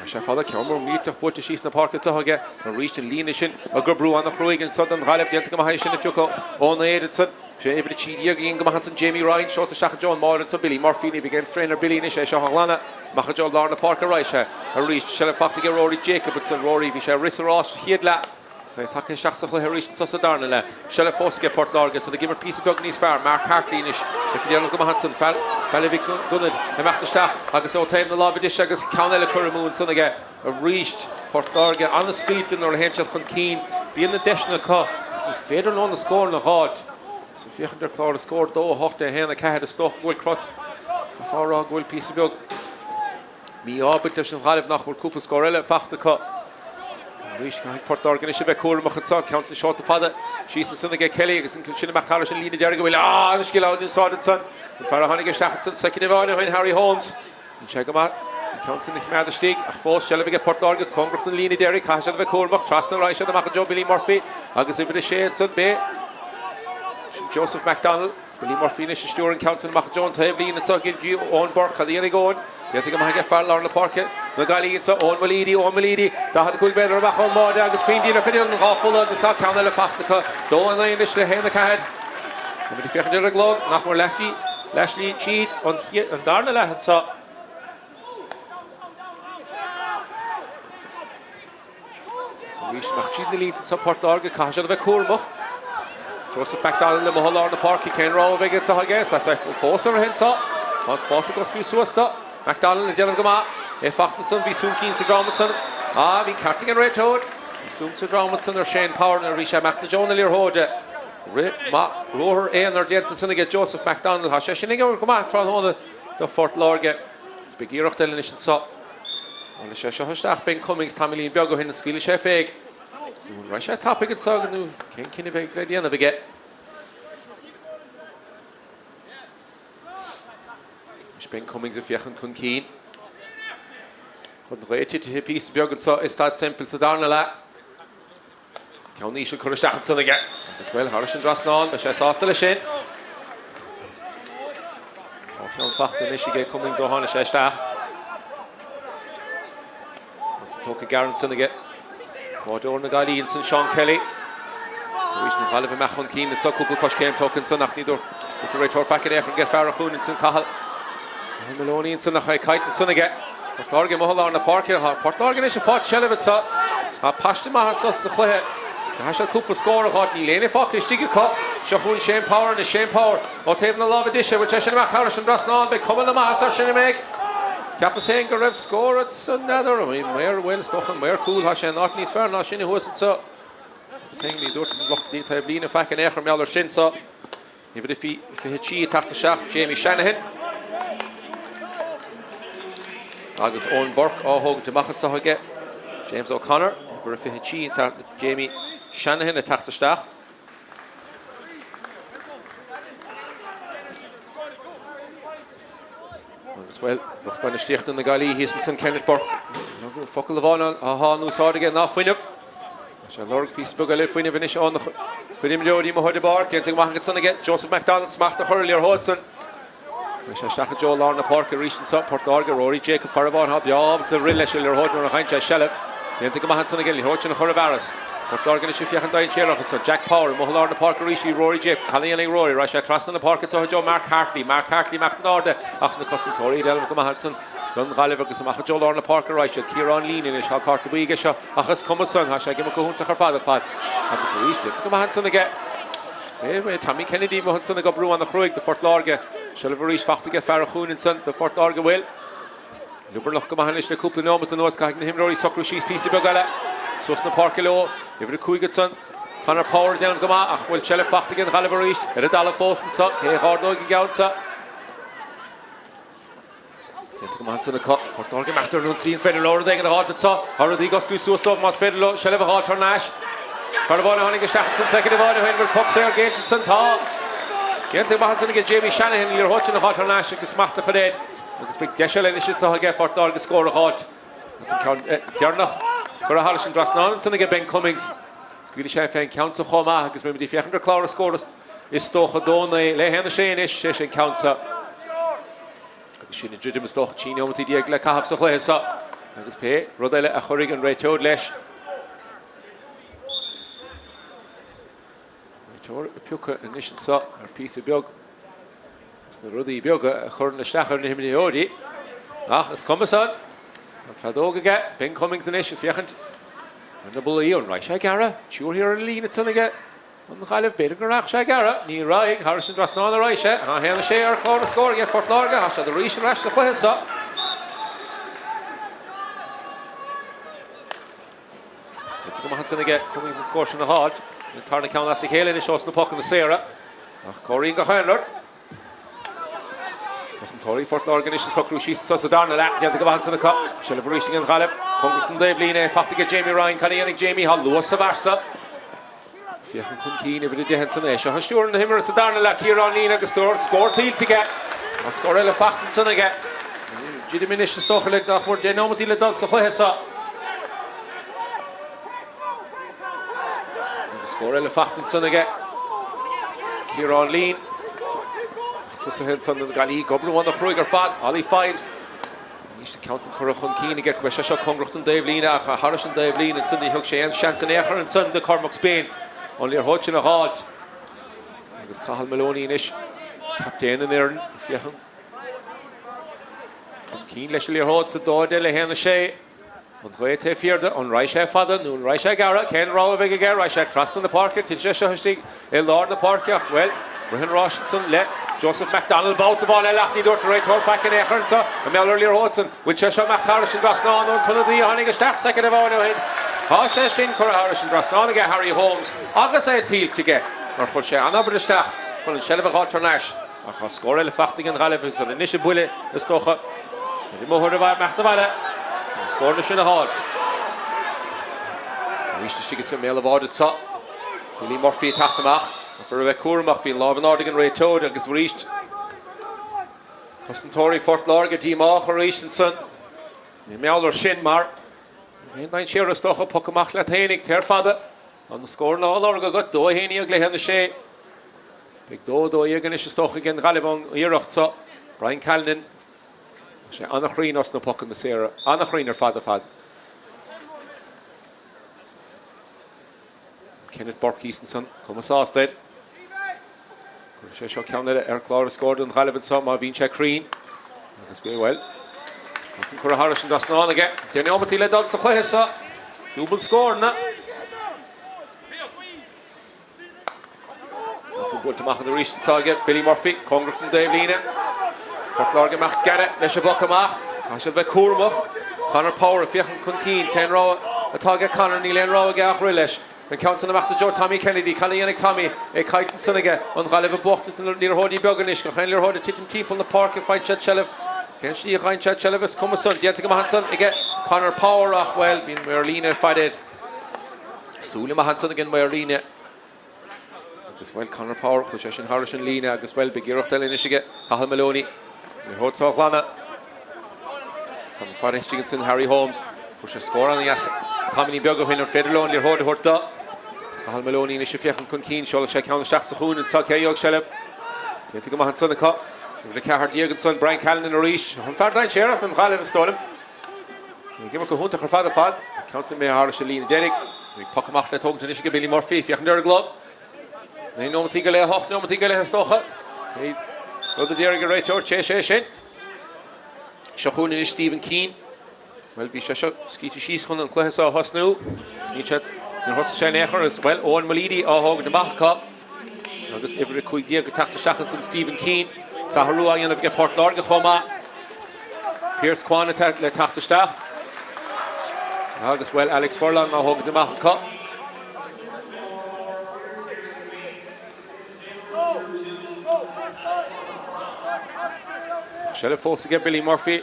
Tá sé fada, ceann mór millteach buailte síos na páirce anseo aige. Arís an líne sin ag oibriú an-chruaidh anseo don Ghaillimh. Déanta go maith é sin a phiocadh ón aer ansan. Sé uimhir 13 a dhein go maith ansan Jamie Ryan. Seolta isteach i dtreo an mbáire ansan Billy Murphy. Ní bheidh aon strain ar Billy anois é seo a ghlanadh. Amach i dtreo lár na páirce arís é. Arís seilbh fachta aige Rory Jacob ansan. Rory, bhí sé ag rith sa rás sa chéad leath. É tagtha isteach sa chluiche arís anseo sa darna leath. Seilbh fós aige Port Láirge is iad ag imirt píosa beag níos fearr. Mark Hartley anois ag déanamh go maith ansan. Fear Bhaile Mhic Gonair imeacht isteach agus ó taobh na láimhe deise agus ceann eile curtha amú ansan aige arís. Port Láirge an-scaoilte nuair a théann siad chun cinn. Bíonn na deiseanna acu ach ní féidir leo na scóranna a dh'fháilt. So féachaint ar chlár an scóir 2, 8, 1, 4 is dócha go bhfuil crot. Caithfeá a rá go bhfuil píosa beag. Mí-ádh ag baint leis an Ghaillimh nach bhfuil cúpla scór eile fachta acu. Arís, caithfidh Port Láirge anois a bheith cúramach anseo. Ceann san seolta fada síos ansan aige Kelly agus sin imeacht thairis an líne deiridh go bhfuil an-scil á úsáid ansan. An fear a tháinig isteach ansan soicind amháin ó shin, Harry Holmes. Bhí sé go maith an ceann sin a choimeád istigh ach fós seilbh aige Port Láirge cóngarach don líne deiridh. Caithfidh siad a bheith cúramach. Trasna a raghaidh siad amach i dtreo Billy Murphy agus uimhir a sé ansan, b'é sin Joseph McDonnell. Billy Murphy anois ag stiúradh an ceann sin amach i dtreo an taobh líne anseo go dtí Eoin Burke. Cad a dhéanfaidh Eoin? Déanta go maith aige fear lár na páirce na Gaillimhe anseo, Eoin Mulleady, Eoin Mulleady, 45 méadar amach ón mbáide agus cruinn díreach idir an dhá pholla agus tá ceann eile fachta acu. 2 9 anois le 1 4. Táimid ag féachaint ar an gclog, nach mór leathshlí tríd an darna leath anseo. Arís amach tríd na línte anseo Port Láirge, caithfidh siad a bheith cúramach. Joseph McDonnell amuigh i lár na páirce, cén rogha a bheidh anseo aige? Tá sé fós ar a anseo. Tá an spás ag osclú suas do McDonnell ag déanamh go maith. É fachta ansan, bhí súncín sa dream ansan. Ah, bhí ceart ag an réiteoir. Bhí súnc sa dream ansan ar Shane Power nuair a bhí sé amach i dtreo na liathróide. Rith maith, ruathar aonair déanta ansan aige Joseph McDonnell. Tá sé sin ag obair go maith tráthnóna do Phort Láirge. Is beidh iarracht eile anois anseo. Tháinig sé seo isteach, Ben Cummings, tamaillín beag ó shin, an scaoilfidh sé féig. Nó an raibh sé tapaidh anso nó cén cinneadh a bheidh le déanamh aige? Anois Ben Cummings ag féachaint chun cinn. An ghaoth titithe píosa beag anso i Staid Semple sa darna leath. Ceann íseal curtha isteach ansan aige. Agus bhuel, thairis an dtrasnán, beidh sé sásta leis sin. Dhá cheann fachta anois aige Cummings ó tháinig sé isteach. Ansan tógtha gearr ansan aige. Báideoir na Gaillimhe ansan Seán Kelly. Is arís an Ghaillimh ag imeacht chun cinn anso cúpla coiscéim tógtha ansan ach ní dúirt an réiteoir faic in aon chor aige fear an chúinne ansan Cathal. Cathal Maloney ansan ach é caillte ansan aige. Port Láirge amuigh i lár na páirce. Tá Port Láirge anois ag fáilt seilbh anso. Tá paiste maith anso sa chluiche. Caithfidh siad cúpla scór a dh'fháilt. Níl éinne fágtha istigh acu. Seo chugainn Shane Power anois. Shane Power ó taobh na láimhe deise. Bhfuil sé sin amach thairis an dtrasnán? Beidh cuma na maitheasa air sin, an mbeidh? Cheapas féin go raibh scór ansan. N'fheadar. An maor, bhuel, is dócha an maor cúil. Tá sé in áit níos fearr ná sin thuas anso. Cheapas féin ní dúirt an lucht taobh líne faic in aon chor mar gheall air sin so. Uimhir a 23 ag teacht isteach, Jamie Shanahan. Agus Eoin Burke á thógaint amach anseo aige. James O'Connor, uimhir a 23, Jamie Shanahan ag teacht isteach. Agus bhuel, lucht bainistíochta na Gaillimhe thíos ansan, Kenneth Burke. Focal amháin atá in úsáid aige ná fuinneamh. Tá sé ag lorg píosa beag eile fuinnimh anois óna chuid imreoirí amuigh ar an bpáirc. Déanta go maith ansan aige Joseph McDonald smacht a chur ar an liathróid san. Chuir sé isteach i dtreo lár na páirce arís anso, Port Láirge, Rory Jacob, fear amháin atá breá ábalta rith leis an liathróid nuair a fhaigheann sé seilbh. Déanta go maith ansan aige an liathróid sin a chur i bhfearas. Port Láirge anois ag féachaint dainséarach anso. Jack Power amuigh i lár na páirce arís bhí Rory Jacob. Cad a dhéanfaidh Rory? Raghaidh sé trasna na páirce anso i dtreo Mark Hartley. Mark Hartley amach in airde ach na cosantóirí ag déanamh go maith ansan don Ghaillimh agus amach i dtreo lár na páirce a raghaidh siad. Ciarán Leen anois, tá cárta buí aige seo ach is cuma san, tá sé ag imirt go hiontach ar fad ar fad agus arís déanta go maith ansan aige. É Tommy Kennedy amuigh ansan ag oibriú ana-chruaidh do Phort Láirge. Seilbh arís fachta aige fear an chúinne ansan do Phort Láirge bhfuil. Liobarnach go maith anois le cúpla neomat anuas. Caithfidh na himreoirí socrú síos píosa beag eile. Suas na páirce leo. Uimhir 5 ansan. Conor Power ag déanamh go maith ach bhfuil seilbh fachta ag an Ghaillimh arís ar an dtalamh fós anso. Cé a dh'ardóidh an gceann seo? Déanta go maith ansan acu. Port Láirge ag imeacht ar an ionsaí. An féidir leo rud éigin a dh'fháilt anso? Tá rudaí ag osclú suas dóibh más féidir leo seilbh a dh'fháilt thar n-ais. Fear amháin a tháinig isteach ansan soicind amháin ó shin. Bhfuil poc saor géillte ansan? Tá. Déanta go maith ansan aige Jamie Shanahan an liathróid sin a dh'fháilt thar n-ais agus smacht a chur air. Agus beidh deis eile anois anso aige Phort Láirge scór a dh'fháilt. Agus an ceann deireanach curtha thairis an dtrasnán ansan aige Ben Cummings. Scaoilfidh sé fén gceann so chomh maith agus beimid ag féachaint ar chlár na scór is dócha 2-9 le 1-6 anois sé sin ceann so. Agus sin ag druidim is dócha 13 neomataí le caitheamh sa chluiche so. Agus pé rud eile a chuirfidh an réiteoir leis. Réiteoir ag piocadh anois anso ar phíosa beag as na rudaí beaga a chuireann isteach ar na himreoirí. Ach is cuma san. An feadóg aige, Ben Cummings anois ag féachaint ar na bollaí. An raghaidh sé ag gearradh? Triúr thiar ar an líne ansan aige. An Ghaillimh, b'fhéidir go rachadh sé ag gearradh. Ní raghaidh, thairis an dtrasnán a raghaidh sé. Tá 1-6 ar chlár na scór aige Phort Láirge. Tá siad arís ar ais sa chluiche seo. Déanta go maith ansan aige Cummings an scór sin a fháilt. An tarna ceann as a chéile anois ós na pocanna saora. Ach cabhraíonn gach aon rud. Cosantóirí Phort Láirge anois ag socrú síos anso sa darna leath. Déanta go maith ansan acu. Seilbh arís ag an Ghaillimh. Cóngarach don dtaobhlíne é. Fachta aige Jamie Ryan. Cad a dhéanfaidh Jamie? Tá luas sa bhfear seo. Féachann chun cinn, uimhir 10 ansan é seo a stiúrann na himeartha sa darna leath, Ciarán Leen agus scór tuillte aige. Tá scór eile fachta ansan aige. Druidim anois is dócha le nach mór 10 nóimeataí le dul sa chluiche seo. Agus scór eile fachta ansan aige. Ciarán Leen. Ach tosaithe ansan na Gaillimhigh ag oibriú ana-chruaidh ar fad. Ollie Fives. Anois an ceann san curtha chun cinn aige, go mbeidh sé seo cóngarach don dtaobhlíne ach thairis an dtaobhlíne ansan ní thug sé aon seans in aon chor ansan do Cormac Spain an liathróid sin a dh'fháilt. Agus Cathal Maloney anois, captaen an fhoireann, ag féachaint chun cinn leis an liathróid sa dá deich le haon a sé. An ghaoth taobh thiar de, an raghaidh sé fada nó an raghaidh sé gearr? Cén rogha a bheidh aige? Raghaidh sé trasna na páirce, titfidh sé seo istigh i lár na páirce ach, bhuel, rith an ráis ansan le Joseph McDonald babhta amháin eile ach ní dúirt an réiteoir faic in aon chor anso i mbeal ar liathróid san. Bhfuil sé seo amach thairis an dtrasnán ón t-ionadaí a tháinig isteach soicind amháin ó shin? Tá sé sin curtha thairis an dtrasnán aige Harry Holmes agus é tuillte aige mar chuir sé an-obair isteach chun an tseilbh a dh'fháilt thar n-ais. Ach tá scór eile fachta ag an Ghaillimh agus anois an buille is dócha ar an mbóthar imeacht abhaile chun na scóranna sin a dh'fháilt. Arís istigh i mbéal an bháide anseo. Billy Murphy ag teacht amach. Caithfear a bheith cúramach. Bhí an lámh in airde ag an réiteoir agus arís cosantóirí Phort Láirge díomách arís ansan. Níl mé air sin mar níl aon dainséar is dócha poc amach leat fhéinig, téir fada. Tá na scóranna á lorg agat, 2-11 le 1-6. Beidh 2-12 anois is dócha ag an Ghaillimh ón iarracht seo. Brian Callanan. Tá sé an-chruinn os na pocanna saora. An-chruinn ar fad ar fad. Kenneth Burke thíos ansan, cuma sásta air. Cuirfidh sé seo ceann eile ar chlár na scór don Ghaillimh anseo má bhíonn sé cruinn. Agus bhí, bhuel, ansan curtha thairis an dtrasnán aige. 10 neomataí le dul sa chluiche seo. Dúbailt scóranna. Ansan buailte amach arís anseo aige Billy Murphy, cóngarach don dtaobhlíne. Port Láirge amach gearradh leis an bpoc amach. Caithfidh siad bheith cúramach. Conor Power ag féachaint chun cinn. Cén rogha atá aige Conor? Níl aon rogha aige ach rith leis. An ceann san amach do Joe Tommy Kennedy. Cad a dhéanfaidh Tommy? É caillte ansan aige. An Ghaillimh ag buachtaint na liathróidí beaga anois. Gach aon liathróid ag titim timpeall na páirce faigheann siad seilbh. Cén slí a bhfaigheann siad seilbh? Is cuma san. Déanta go maith ansan aige Conor Power ach, bhuel, bhí an maor líne ar fad air. Súil amach ansan ag an maor líne. Agus, bhuel, Conor Power, chuaigh sé sin thairis an líne agus, bhuel, beidh iarracht eile anois aige Cathal Maloney. Liathróid seo a ghlanadh. Tá an fear istigh ansin, Harry Holmes. Fuair sé scór an-dheas tamaillín beag ó shin. An féidir leo an liathróid a thabhairt do Cathal Maloney anois ag féachaint chun cinn. Seolfaidh sé ceann isteach sa chúinne anseo. Cé a gheobhaidh seilbh? Déanta go maith ansan acu. Uimhir 14 ansan, Brian Callanan arís. An fear dainséarach don Ghaillimh, is dóigh liom. Ag imirt go hiontach ar fad ar fad. Ceann san imithe thairis an líne deiridh. Beidh poc amach le tógaint anois ag Billy Murphy. Féachaint ar an gclog. 9 nóimeataí go leith, 8 nóimeataí go leith is dócha. Pé rud a déarfaidh an réiteoir, téigh sé sin. Seo chugainn anois Stephen Keane. Bhuel, bhí sé seo scaoilte síos chun an cluiche seo a thosnú. Níl sé, níor thosaigh sé in aon chor agus, bhuel, Eoin Mulleady á thógaint amach acu. Agus uimhir 15 ag teacht isteach ansan Stephen Keane. Is athrú á dhéanamh aige Port Láirge chomh maith. Pearse Quane le teacht isteach. Agus, bhuel, Alex Furlong á thógaint amach acu. Seilbh fós aige Billy Murphy.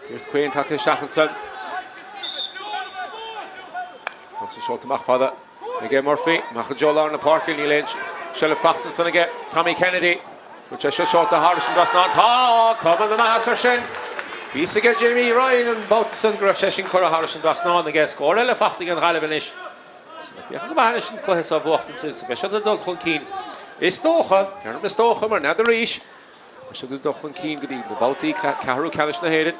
Pearse Quane tagtha isteach ansan. Ansan seolta amach fada. Aige Murphy, amach i dtreo lár na páirce, níl aon seilbh fachta ansan aige Tommy Kennedy. Bhfuil sé seo seolta thairis an dtrasnán? Tá! Cuma na maitheasa air sin! Bhí fhios aige Jamie Ryan an babhta san go raibh sé sin curtha thairis an dtrasnán aige. Scór eile fachta ag an Ghaillimh anois. Ag féachaint go maith anois an cluiche seo a bhuachtaint is beidh siad ag dul chun cinn. Is dócha, deirim is dócha mar n'fheadar arís, Tá siad ag dul chun cinn go dtí na babhtaí ceathrú ceannais na hÉireann.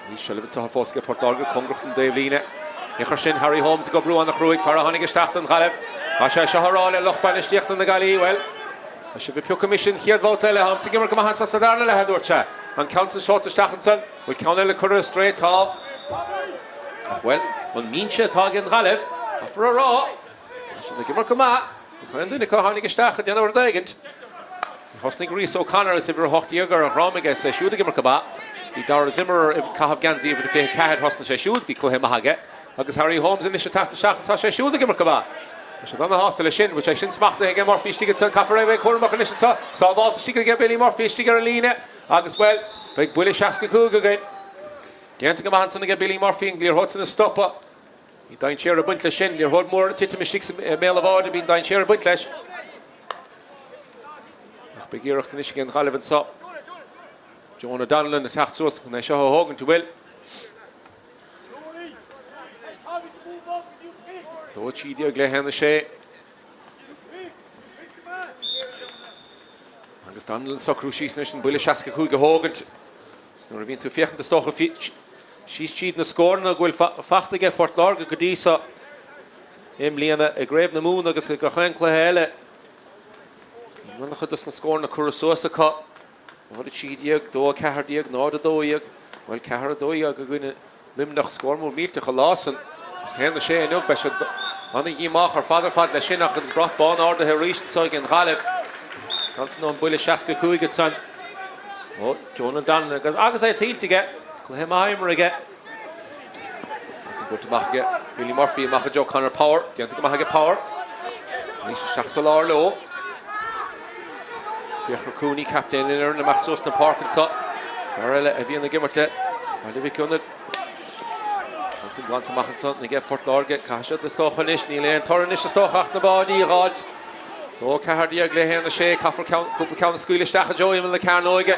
Níl seilbh anseo fós ag Port Láirge cóngarach don dtaobhlíne. Féach air sin, Harry Holmes ag oibriú an-chruaidh, fear a tháinig isteach don Ghaillimh. Tá sé seo a rá le lucht bainistíochta na Gaillimhe, bhuel, tá sibh ag piocadh mise an chéad bhabhta eile, táimse ag imirt go maith anseo sa darna leath, a dúirt sé. An ceann san seolta isteach ansan, bhfuil ceann eile curtha ar strae? Tá. Ach, bhuel, an mbinse atá ag an Ghaillimh, caithfear a rá, Tá siad ag imirt go maith. Gach aon duine acu a tháinig isteach ag déanamh rud éigint. Thosnaigh Rhys O'Connor is uimhir 18 ar a dhroim aige is é siúd ag imirt go maith. Bhí Dara Zimmerer ag caitheamh geansaí uimhir 24, thosnaigh sé siúd, bhí cluiche maith aige. Agus Harry Holmes anois ag teacht isteach is tá sé siúd ag imirt go maith. Tá siad ana-shásta leis sin. Bhfuil sé sin smachtaithe aige Murphy istigh ansan. Caithfear é a bheith cúramach anois anseo. Sábháilte istigh aige Billy Murphy istigh ar an líne agus, bhuel, beidh buille 65 againn. Déanta go maith ansan aige Billy Murphy an liathróid san a stopadh. Bhí dainséar ag baint leis sin. Liathróid mhór ag titim istigh sa mbéal an bháide, bíonn dainséar ag baint leis. Ach beidh iarracht anois ag an Ghaillimh anseo. Jonah Donnellan ag teacht suas chun é seo a thógaint, an bhfuil? 2 13 le 1 6. Agus Donnellan socrú síos anois an buille 65 a thógaint. Is nuair a bhíonn tú ag féachaint is dócha síos tríd na scóranna go bhfuil fachta aige Port Láirge go dtí seo i mbliana i gCraobh na Mumhan agus i gach aon chluiche eile. Bhí an-chuid dos na scóranna curtha suas acu. 0 13, 2 14, 0 12, bhuel 4 12 i gcoinne Luimneach, scór mór millteach an lá san. Ach 1 6 inniu, beidh siad ana-dhíomách ar fad ar fad leis sin ach an brat bán ardaithe arís anseo ag an Ghaillimh. Ceann san ón buille 65 ansan ó Jonah Donnellan agus agus é tuillte aige. Cluiche maith imeartha aige. Ceann san buailte amach aige Billy Murphy amach i dtreo Conor Power. Déanta go maith aige Power. Arís isteach sa lár leo. Fiachra Cooney, captaen an fhoireann, amach suas na páirce anseo. Fear eile a bhíonn ag imirt le Baile Mhic Ionaid. Ansin glanta amach ansan aige Port Láirge. Caithfidh siad is dócha anois. Níl aon toradh anois is dócha ach na báidí a dh'fháilt. 2, 14 le 1, 6. Caithfear ceann, cúpla ceann a scaoileadh isteach i dtreo imeall na cearnóige.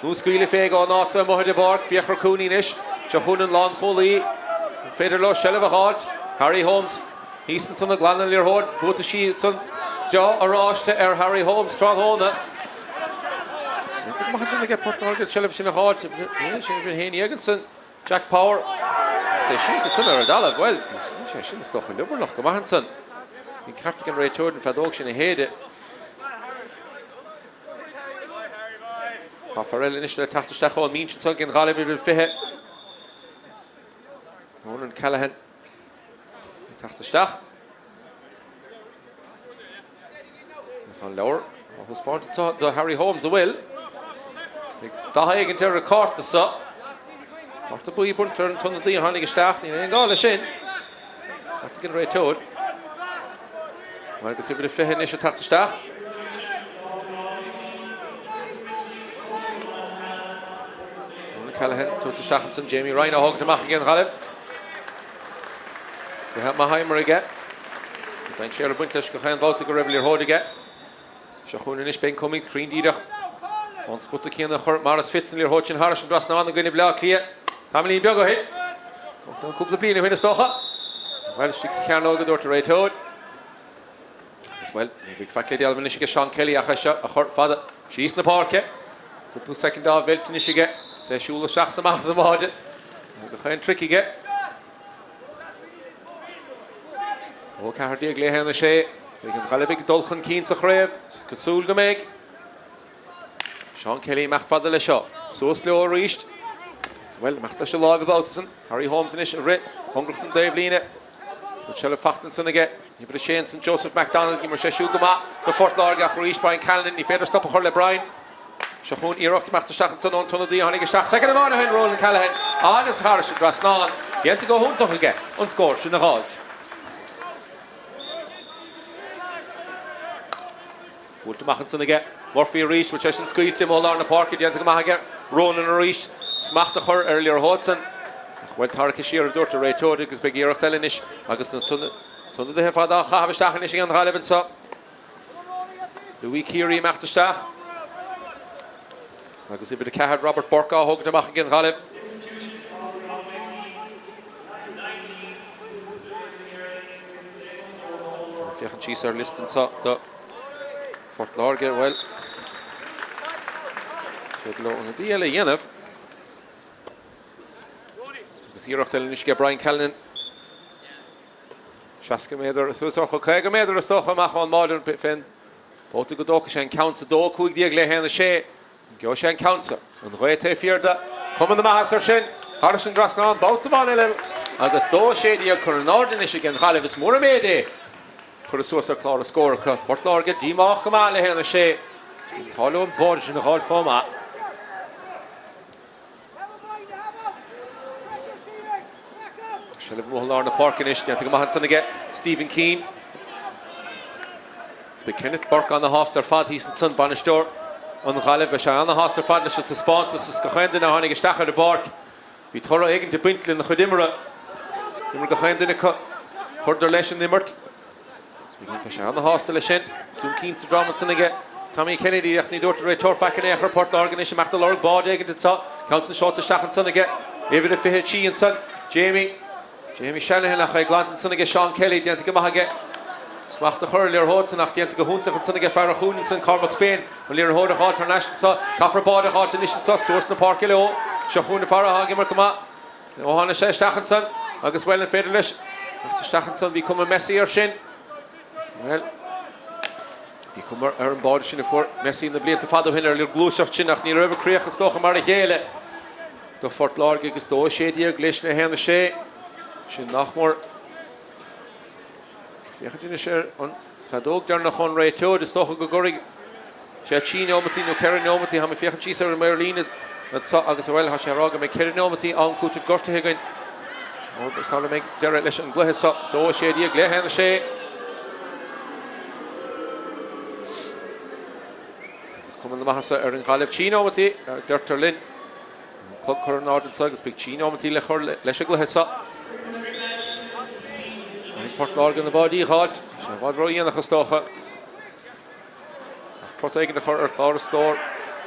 Nó scaoileadh fé ón áit so amuigh ar an bpáirc. Fiachra Cooney anois. Seo chugainn an lánchúlaí. An féidir leo seilbh a dh'fháilt? Harry Holmes thíos ansan ag glanadh an liathróid. Buataisí ansan breá oráiste ar Harry Holmes tráthnóna. Déanta go maith ansan aige Port Láirge an tseilbh sin a dh'fháilt. Sin uimhir 11 ansan. Jack Power. Is é sínte ansan ar an dtalamh. Bhuel, bhí sé sin is dócha liobarnach go maith ansan. Bhí an ceart ag an réiteoir an feadóg sin a shéideadh. Tá fear eile anois le teacht isteach ón mbinse ansan ag an Ghaillimh, uimhir 20. Ronan Callaghan ag teacht isteach. Tá an leabhar á thaispeáint anseo do Harry Holmes a bhfuil dath éigin ar an cárta seo. Cárta buí bronnta ar an t-ionadaí a tháinig isteach, níl aon gá leis sin. Ceart ag an réiteoir. Agus uimhir a 20 anois ag teacht isteach. Ronan Callaghan tabhairt isteach ansan Jamie Ryan á thógaint amach ag an Ghaillimh. Cluiche maith imeartha aige. Bhí dainséar ag baint leis gach aon bhabhta go raibh liathróid aige. Seo chugainn anois Ben Cummings, cruinn díreach ón spota céanna a chuir Maurice Fitz an liathróid sin thairis an dtrasnán i gcoinne Bhaile Átha Cliath tamaillín beag ó shin. Cúpla bliain ó shin is dócha. Bhuel, istigh sa chearnóg a dúirt an réiteoir. Agus bhuel, ní bheidh faic le déanamh anois aige Seán Kelly ach é seo a chur fada síos na páirce. Cúpla soicind á mheilt anois aige. Is é siúl isteach is amach as an mbáide. Gach aon tric aige. 2 14 le 1 6. Beidh an Ghaillimh ag dul chun cinn sa chraobh. Is cosúil go mbeidh. Seán Kelly imeacht fada leis seo. Suas leo arís. Agus bhuel, imeacht leis an láimh an babhta san. Harry Holmes anois ag rith cóngarach don dtaobhlíne. Bhfuil seilbh fachta ansan aige. Uimhir a sé ansan Joseph McDonald. D'imir sé siúd go maith do Phort Láirge ach arís Brian Callanan. Ní féidir stop a chur le Brian. Seo chugainn iarracht imeacht isteach ansan ón t-ionadaí a tháinig isteach soicind amháin ó shin, Ronan Callaghan, agus thairis an dtrasnán. Déanta go hiontach aige an scór sin a dh'fháilt. Buailte amach ansan aige Murphy arís, bhfuil sé sin scaoilte amuigh i lár na páirce, déanta go maith aige Ronan arís, smacht a chur ar an liathróid san. Ach bhuel tarraicthe siar a dúirt an réiteoir agus beidh iarracht eile anois agus na t-ionadaithe ar fad á chaitheamh isteach anois ag an Ghaillimh anseo. Louis Keary imeacht isteach. Agus uimhir 4 Robert Burke á thógaint amach ag an Ghaillimh. Féachaint síos ar liosta anseo do Phort Láirge, bhuel, is féidir leo ionadaí eile a dhéanamh. Agus iarracht eile anois aige Brian Callanan. 60 méadar, is dócha 50 méadar is dócha amach ón mbáide fén babhta go dtógfaidh sé an ceann sa 2, 15 le 1, 6. An gheobhaidh sé an ceann sa? An ghaoth taobh thiar de. Cuma na maitheasa air sin. Thairis an dtrasnán, babhta amháin eile agus 2, 16 curtha in airde anois ag an Ghaillimh. Is mór an méid é curtha suas ar chlár na scór acu. Port Láirge díomách go maith le 1, 6. Is bhí an t-ádh leo an báide sin a dh'fháil chomh maith. Seilbh amuigh i lár na páirce anois, déanta go maith ansan aige Stephen Keane. Is beidh Kenneth Burke ana-shásta ar fad thíos ansan, bainisteoir an Ghaillimh. Beidh sé ana-shásta ar fad leis an taispeántas is gach aon duine a tháinig isteach ar an bpáirc. Bhí toradh éigin ag baint lena chuid imeartha. D'imir gach aon duine acu. Chuireadar leis an imirt. Beidh sé ana-shásta leis sin. Suan cinnte sa drom ansan aige Tommy Kennedy ach ní dúirt an réiteoir faic in aon chor. Port Láirge anois imeacht ag lorg bád éigin anseo. Ceann san seolta isteach ansan aige uimhir a 23 ansan. Jamie. Jamie Shanahan ach é glanta ansan aige Seán Kelly. Déanta go maith aige smacht a chur ar liathróid san ach déanta go hiontach ansan aige fear an chúinne ansan Cormac Spain. An liathróid a dh'fháilt thar n-ais anseo. Caithfear bád a dh'fháilt anois anseo suas na páirce leo. Seo chugainn an fear atá ag imirt go maith. Ó tháinig sé isteach ansan agus bhuel an féidir leis teacht isteach ansan bhí cuma Messi air sin. Bhuel bhí cuma ar an báide sin a fuair Messi na blianta fada ó shin ar an gluaiseacht sin ach ní raibh a críoch is dócha mar a chéile do Phort Láirge agus 2-16 leis le 1-6 sin nach mór Féachaint anois ar an feadóg deireanach ón réiteoir. Is dócha go gcuirfidh sé 3 neomataí nó 4 neomataí. Tá mé ag féachaint síos ar an maorlíne anseo agus, bhuel, tá sé ag rá go mbeidh 4 neomataí am cúitimh gortaithe againn sula mbeidh deireadh leis an gcluiche seo. 2 16 le 1 6. Agus cuma na maitheasa ar an Ghaillimh. 3 neomataí, a deirtear linn. An clog curtha in airde anseo agus beidh 3 neomataí le cur leis an gcluiche seo. Port Láirge na báidí a dh'fháilt. Sé i bhfad ródhéanach is dócha. Ach crot éigin a chur ar chlár an scóir.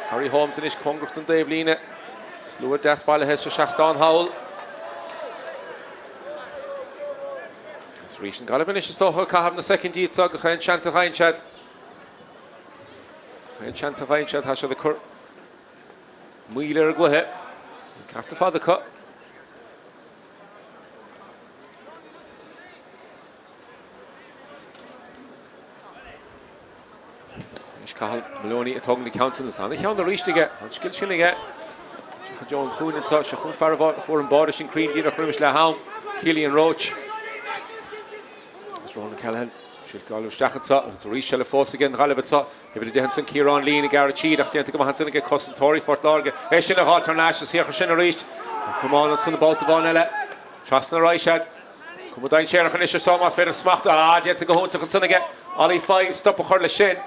Harry Holmes anois cóngarach don dtaobhlíne. Slua deas bailithe sa seastán thall. Is arís an Ghaillimh anois is dócha ag caitheamh na soicindí seo gach aon seans a gheibheann siad. Gach aon seans a gheibheann siad, tá siad ag cur moill ar an gcluiche. An ceart ar fad acu. Anois Cathal Moloney ag tógaint an ceann sin is ana-cheann arís aige. An scil sin aige. Seo i dtreo an chúinne anseo. Seo chugainn fear a fuair an báide sin cruinn díreach roimis leath am. Cillian Roche. Agus Ronan Callahan. Siad Gaillimh isteach anseo agus arís eile fós ag an Ghaillimh anseo. Uimhir 10 ansan Ciarán Leen ag gearradh tríd ach déanta go maith ansan ag cosantóirí Phort Láirge. É sin a dh'fháilt thar n-ais is thiocfadh sin arís. Camán ansan babhta amháin eile. Trasna ar aghaidh siad. Cuma dainséarach anois anseo más féidir smacht ah déanta go hiontach ansan aige Ollie Fives stop a chur leis sin.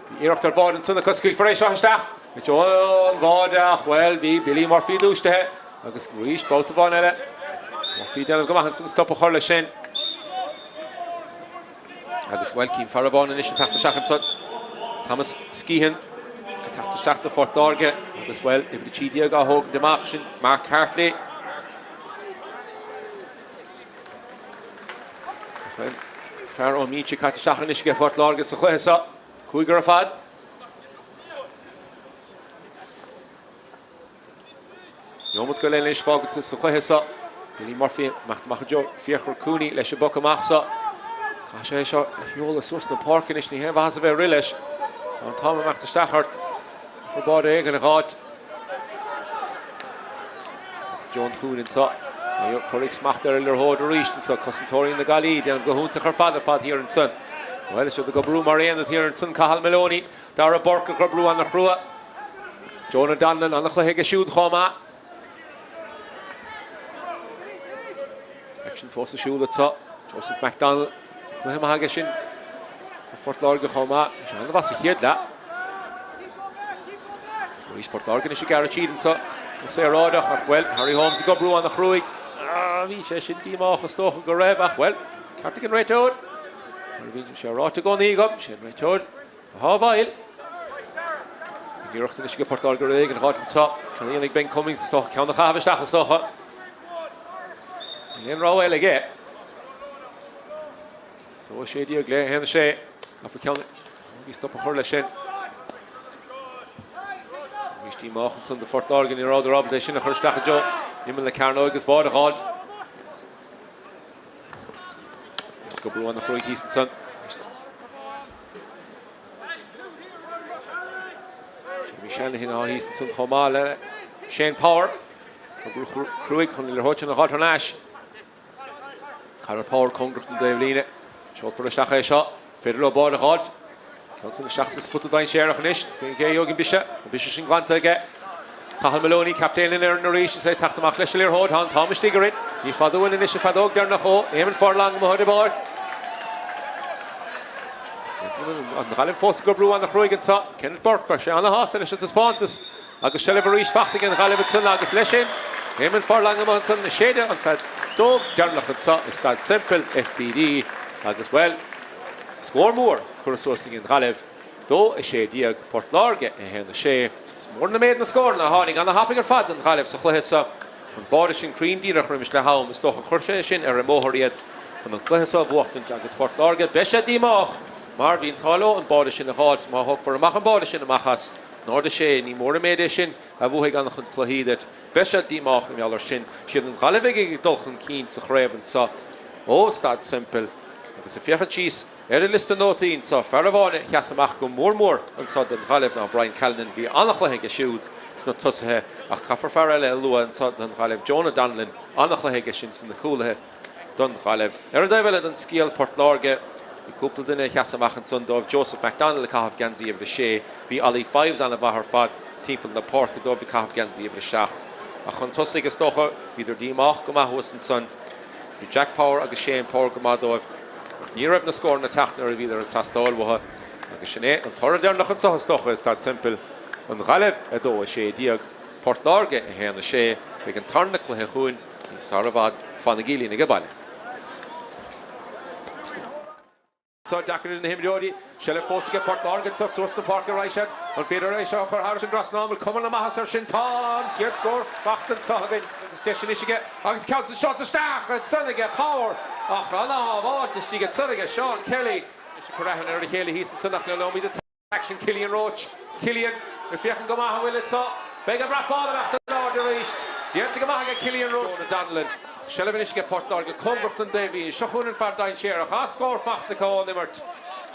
Bhí iarracht ar bháide ansan acu scaoilfear é seo isteach i dtreo an bháide ach bhuel bhí Billy Murphy dúisithe agus arís babhta amháin eile Murphy déanamh go maith ansan stop a chur leis sin. Agus bhuel cím fear amháin anois ag teacht isteach ansan Thomas Skehan ag teacht isteach do Phort Láirge agus bhuel uimhir 13 á thógaint amach sin Mark Hartley. Fear ón mbinse caite isteach anois ag Port Láirge sa chluiche seo. Cúigear ar fad. Neomat go leith anois fágtha sa chluiche seo. Billy Murphy amach amach i dtreo Fiachra Cooney leis an bpoc amach seo. Caithfidh sé é seo a sheoladh suas na páirce anois, ní haon mhaitheas a bheith ag rith leis. Tá an t-am ag imeacht isteach ort. Caithfear báide éigin a dh'fháilt. John Cooney anseo. Cuirfidh smacht ar an liathróid arís anseo. Cosantóirí na Gaillimhe déanamh go hiontach ar fad ar fad thiar ansan. Bhuel, is iad ag oibriú mar aonad thiar ansan. Cathal Maloney, Dara Burke ag oibriú ana-chrua. Jonah Donlan, ana-chluiche aige siúd chomh maith. Aicsean fós ar siúl anseo. Joseph McDonnell, cluiche maith aige sin do Phort Láirge chomh maith. Bhí sé an-mhaith sa chéad leath. Arís Port Láirge anois ag gearradh tríd anseo. Go saoráideach ach, bhuel, Harry Holmes ag oibriú ana-chruaidh. Ah, bhí sé sin díomách is dócha go raibh ach, bhuel, ceart ag an réiteoir. Mar a bhíonn sé ráite i gcónaí agam, sé an réiteoir atá i bhfeighil. Beidh iarracht anois ag Port Láirge rud éigin a dh'fháilt anseo. Ceann a dhéanfaidh Ben Cummings is dócha, ceann a chaitheamh isteach is dócha. Níl aon rogha eile aige. 2 16 le 1 6. Caithfear ceann bhí stop a chur leis sin. Arís díomách ansan do Phort Láirge, ní rabhadar ábalta é sin a chur isteach i dtreo imeall na cearnóige agus báide a dh'fháilt. Anois ag oibriú ana-chruaidh thíos ansan. Jamie Shanahan atá thíos ansan chomh maith le Shane Power. Ag oibriú cruaidh chun an liathróid sin a dh'fháilt thar n-ais. Conor Power cóngarach don dtaobhlíne. Seolfar isteach é seo. Féidir leo báide a dh'fháilt. Ceann san isteach sa spota dainséarach anois. Cé a gheobhaidh an biseach? An biseach sin glanta aige. Cathal Maloney, captaen an fhoireann arís, is é ag teacht amach leis an liathróid. Tá an t-am istigh orainn. Ní fada uainn anois an feadóg deireanach ó Éamonn Furlong amuigh ar an bpáirc. An Ghaillimh fós ag oibriú ana-chruaidh anseo. Kenneth Burke, beidh sé ana-shásta leis an taispeántas. Agus seilbh arís faighte ag an Ghaillimh ansan agus leis sin, Éamonn Furlong amuigh ansan ag séideadh an feadóg deireanach anseo i Staid Semple FBD agus, bhuel, scór mór curtha suas ag an Ghaillimh, 2, 16, Port Láirge, 1, 6. Is mór an méid na scóranna a tháinig ana-thapaidh ar fad don Ghaillimh sa chluiche seo. An báide sin cruinn díreach roimis leath am, is dócha chuir sé sin ar an mbóthar iad chun an cluiche seo a bhuachtaint agus Port Láirge, beidh siad díomách mar bhí an t-ádh leo an báide sin a dh'fháilt má thógfar amach an báide sin amach as 0, 6, ní mór an méid é sin a bhuafaidh an-chuid cluichí duit. Beidh siad díomách i ngeall air sin. Siad an Ghaillimh a bheidh ag dul chun cinn sa chraobh anseo ó Staid Semple agus ag féachaint síos ar an liosta nótaí anseo, fear amháin a sheas amach go mór mór anseo don Ghaillimh ná Brian Callanan. Bhí an-chluiche aige siúd sna tosaithe ach caithfear fear eile a lua anseo don Ghaillimh, Jonah Donnellan, an-chluiche aige sin sna cúlaithe. don Ghaillimh. Ar an dtaobh eile den scéal, Port Láirge, bhí cúpla duine a sheas amach ansan dóibh, Joseph McDonnell ag caitheamh geansaí uimhir a sé, bhí Ollie Fives an-mhaith ar fad timpeall na páirce dóibh ag caitheamh geansaí uimhir a 7. Ach chun tosaigh, is dócha, bhíodar díomách go maith thuas ansan. Bhí Jack Power agus Shane Power go maith dóibh ach ní raibh na scóranna ag teacht nuair a bhíodar ag teastáil uathu. Agus sin é an toradh deireanach anseo, is dócha, i Staid Semple, an Ghaillimh 2, 16, Port Láirge 1, 6. Beidh an tarna cluiche chugainn. Ní sara i bhfad, fanaigí linn age baile. Seo deacair ar na himreoirí. Seilbh fós aige Port Láirge anseo suas na páirce ar aghaidh siad. An féidir é seo a chur thairis an dtrasnán? Bhfuil cuma na maitheasa air sin? Tá an chéad scór fachta anseo againn agus deis anois aige agus ceann san seolta isteach ansan aige Power ach ana-shábháilt istigh ansan aige Seán Kelly. Anois ag cur aithne ar a chéile thíos ansan ach le nóiméad atá. Action Cillian Roche. Cillian ag féachaint go maith an bhfuil anseo. Beidh an brat bán ag imeacht in airde arís. Déanta go maith aige Cillian Roche. Jonah Donnellan. Seilbh anois aige Port Láirge cóngarach don dtaobhlíne. Seo chugainn an fear dainséarach. Ah scór fachta acu ón imirt.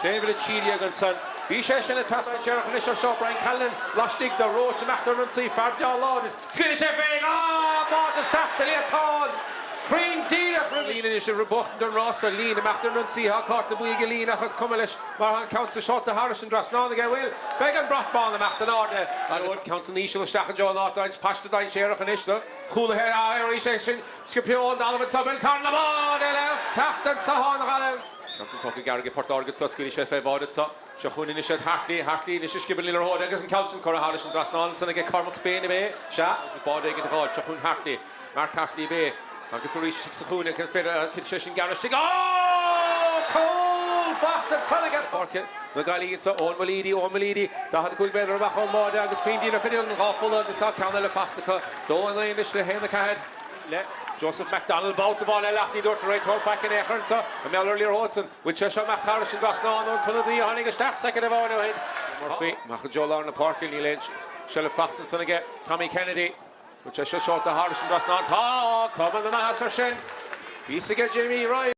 Sé uimhir 13 ansan. Bhí sé sin ag teastáil. Dainséarach anois ar seo. Brian Callanan laistigh de Roche imeacht ar an ionsaí. Fear breá láidir. Scaoileann sé féin! Ah! Báite isteach sa líontán! Cruinn díreach roimh Leen anois ag buachtaint an rása. Leen imeacht ar an ionsaí. Tá cárta buí aige Leen ach is cuma leis mar tá an ceann san seolta thairis an dtrasnán aige. Bhuel, beidh an brat bán imeacht in airde agus an ceann san íseal isteach i dtreo an áit paiste dainséarach anois do chúlaithe. Ah, arís é sin sciobtha ón dtalamh anseo. Bill Thar na bád eile teacht anseo ón Ghaillimh. Ceann san tógtha gearr aige Port Láirge anseo. Scaoilfidh sé fé bhád anseo. Seo chugainn anois iad Hartley, Hartley anois ag sciobadh an liathróid agus an ceann sin curtha thairis an dtrasnán ansan aige Cormac Spain ab é? Sea, bád éigin a dh'fháil. Seo chugainn Hartley, Mark Hartley ab é? Agus arís istigh sa chúinne, cén féidir a thit sé sin gearr istigh? Ó! Cúl fachta ansan aige! Páirce na Gaillimhe anso, Eoin Mulleady, Eoin Mulleady, 45 méadar amach ón mbáide agus cruinn díreach idir an dhá pholla agus tá ceann eile fachta acu. 2-9 anois le 1-4 le Joseph McDonald. Babhta amháin eile ach ní dúirt an réiteoir faic in aon chor anso. I mbeal ar liathróid san. Bhfuil sé seo imeacht thairis an dtrasnán ón t-ionadaí a tháinig isteach soicind amháin ó shin? Murphy, amach i dtreo lár na páirce, níl aon seilbh fachta ansan aige. Tommy Kennedy, bhfuil sé seo seolta thairis an dtrasnán? Tá! Cuma na maitheasa air sin. Bhí fhios aige Jimmy Ryan.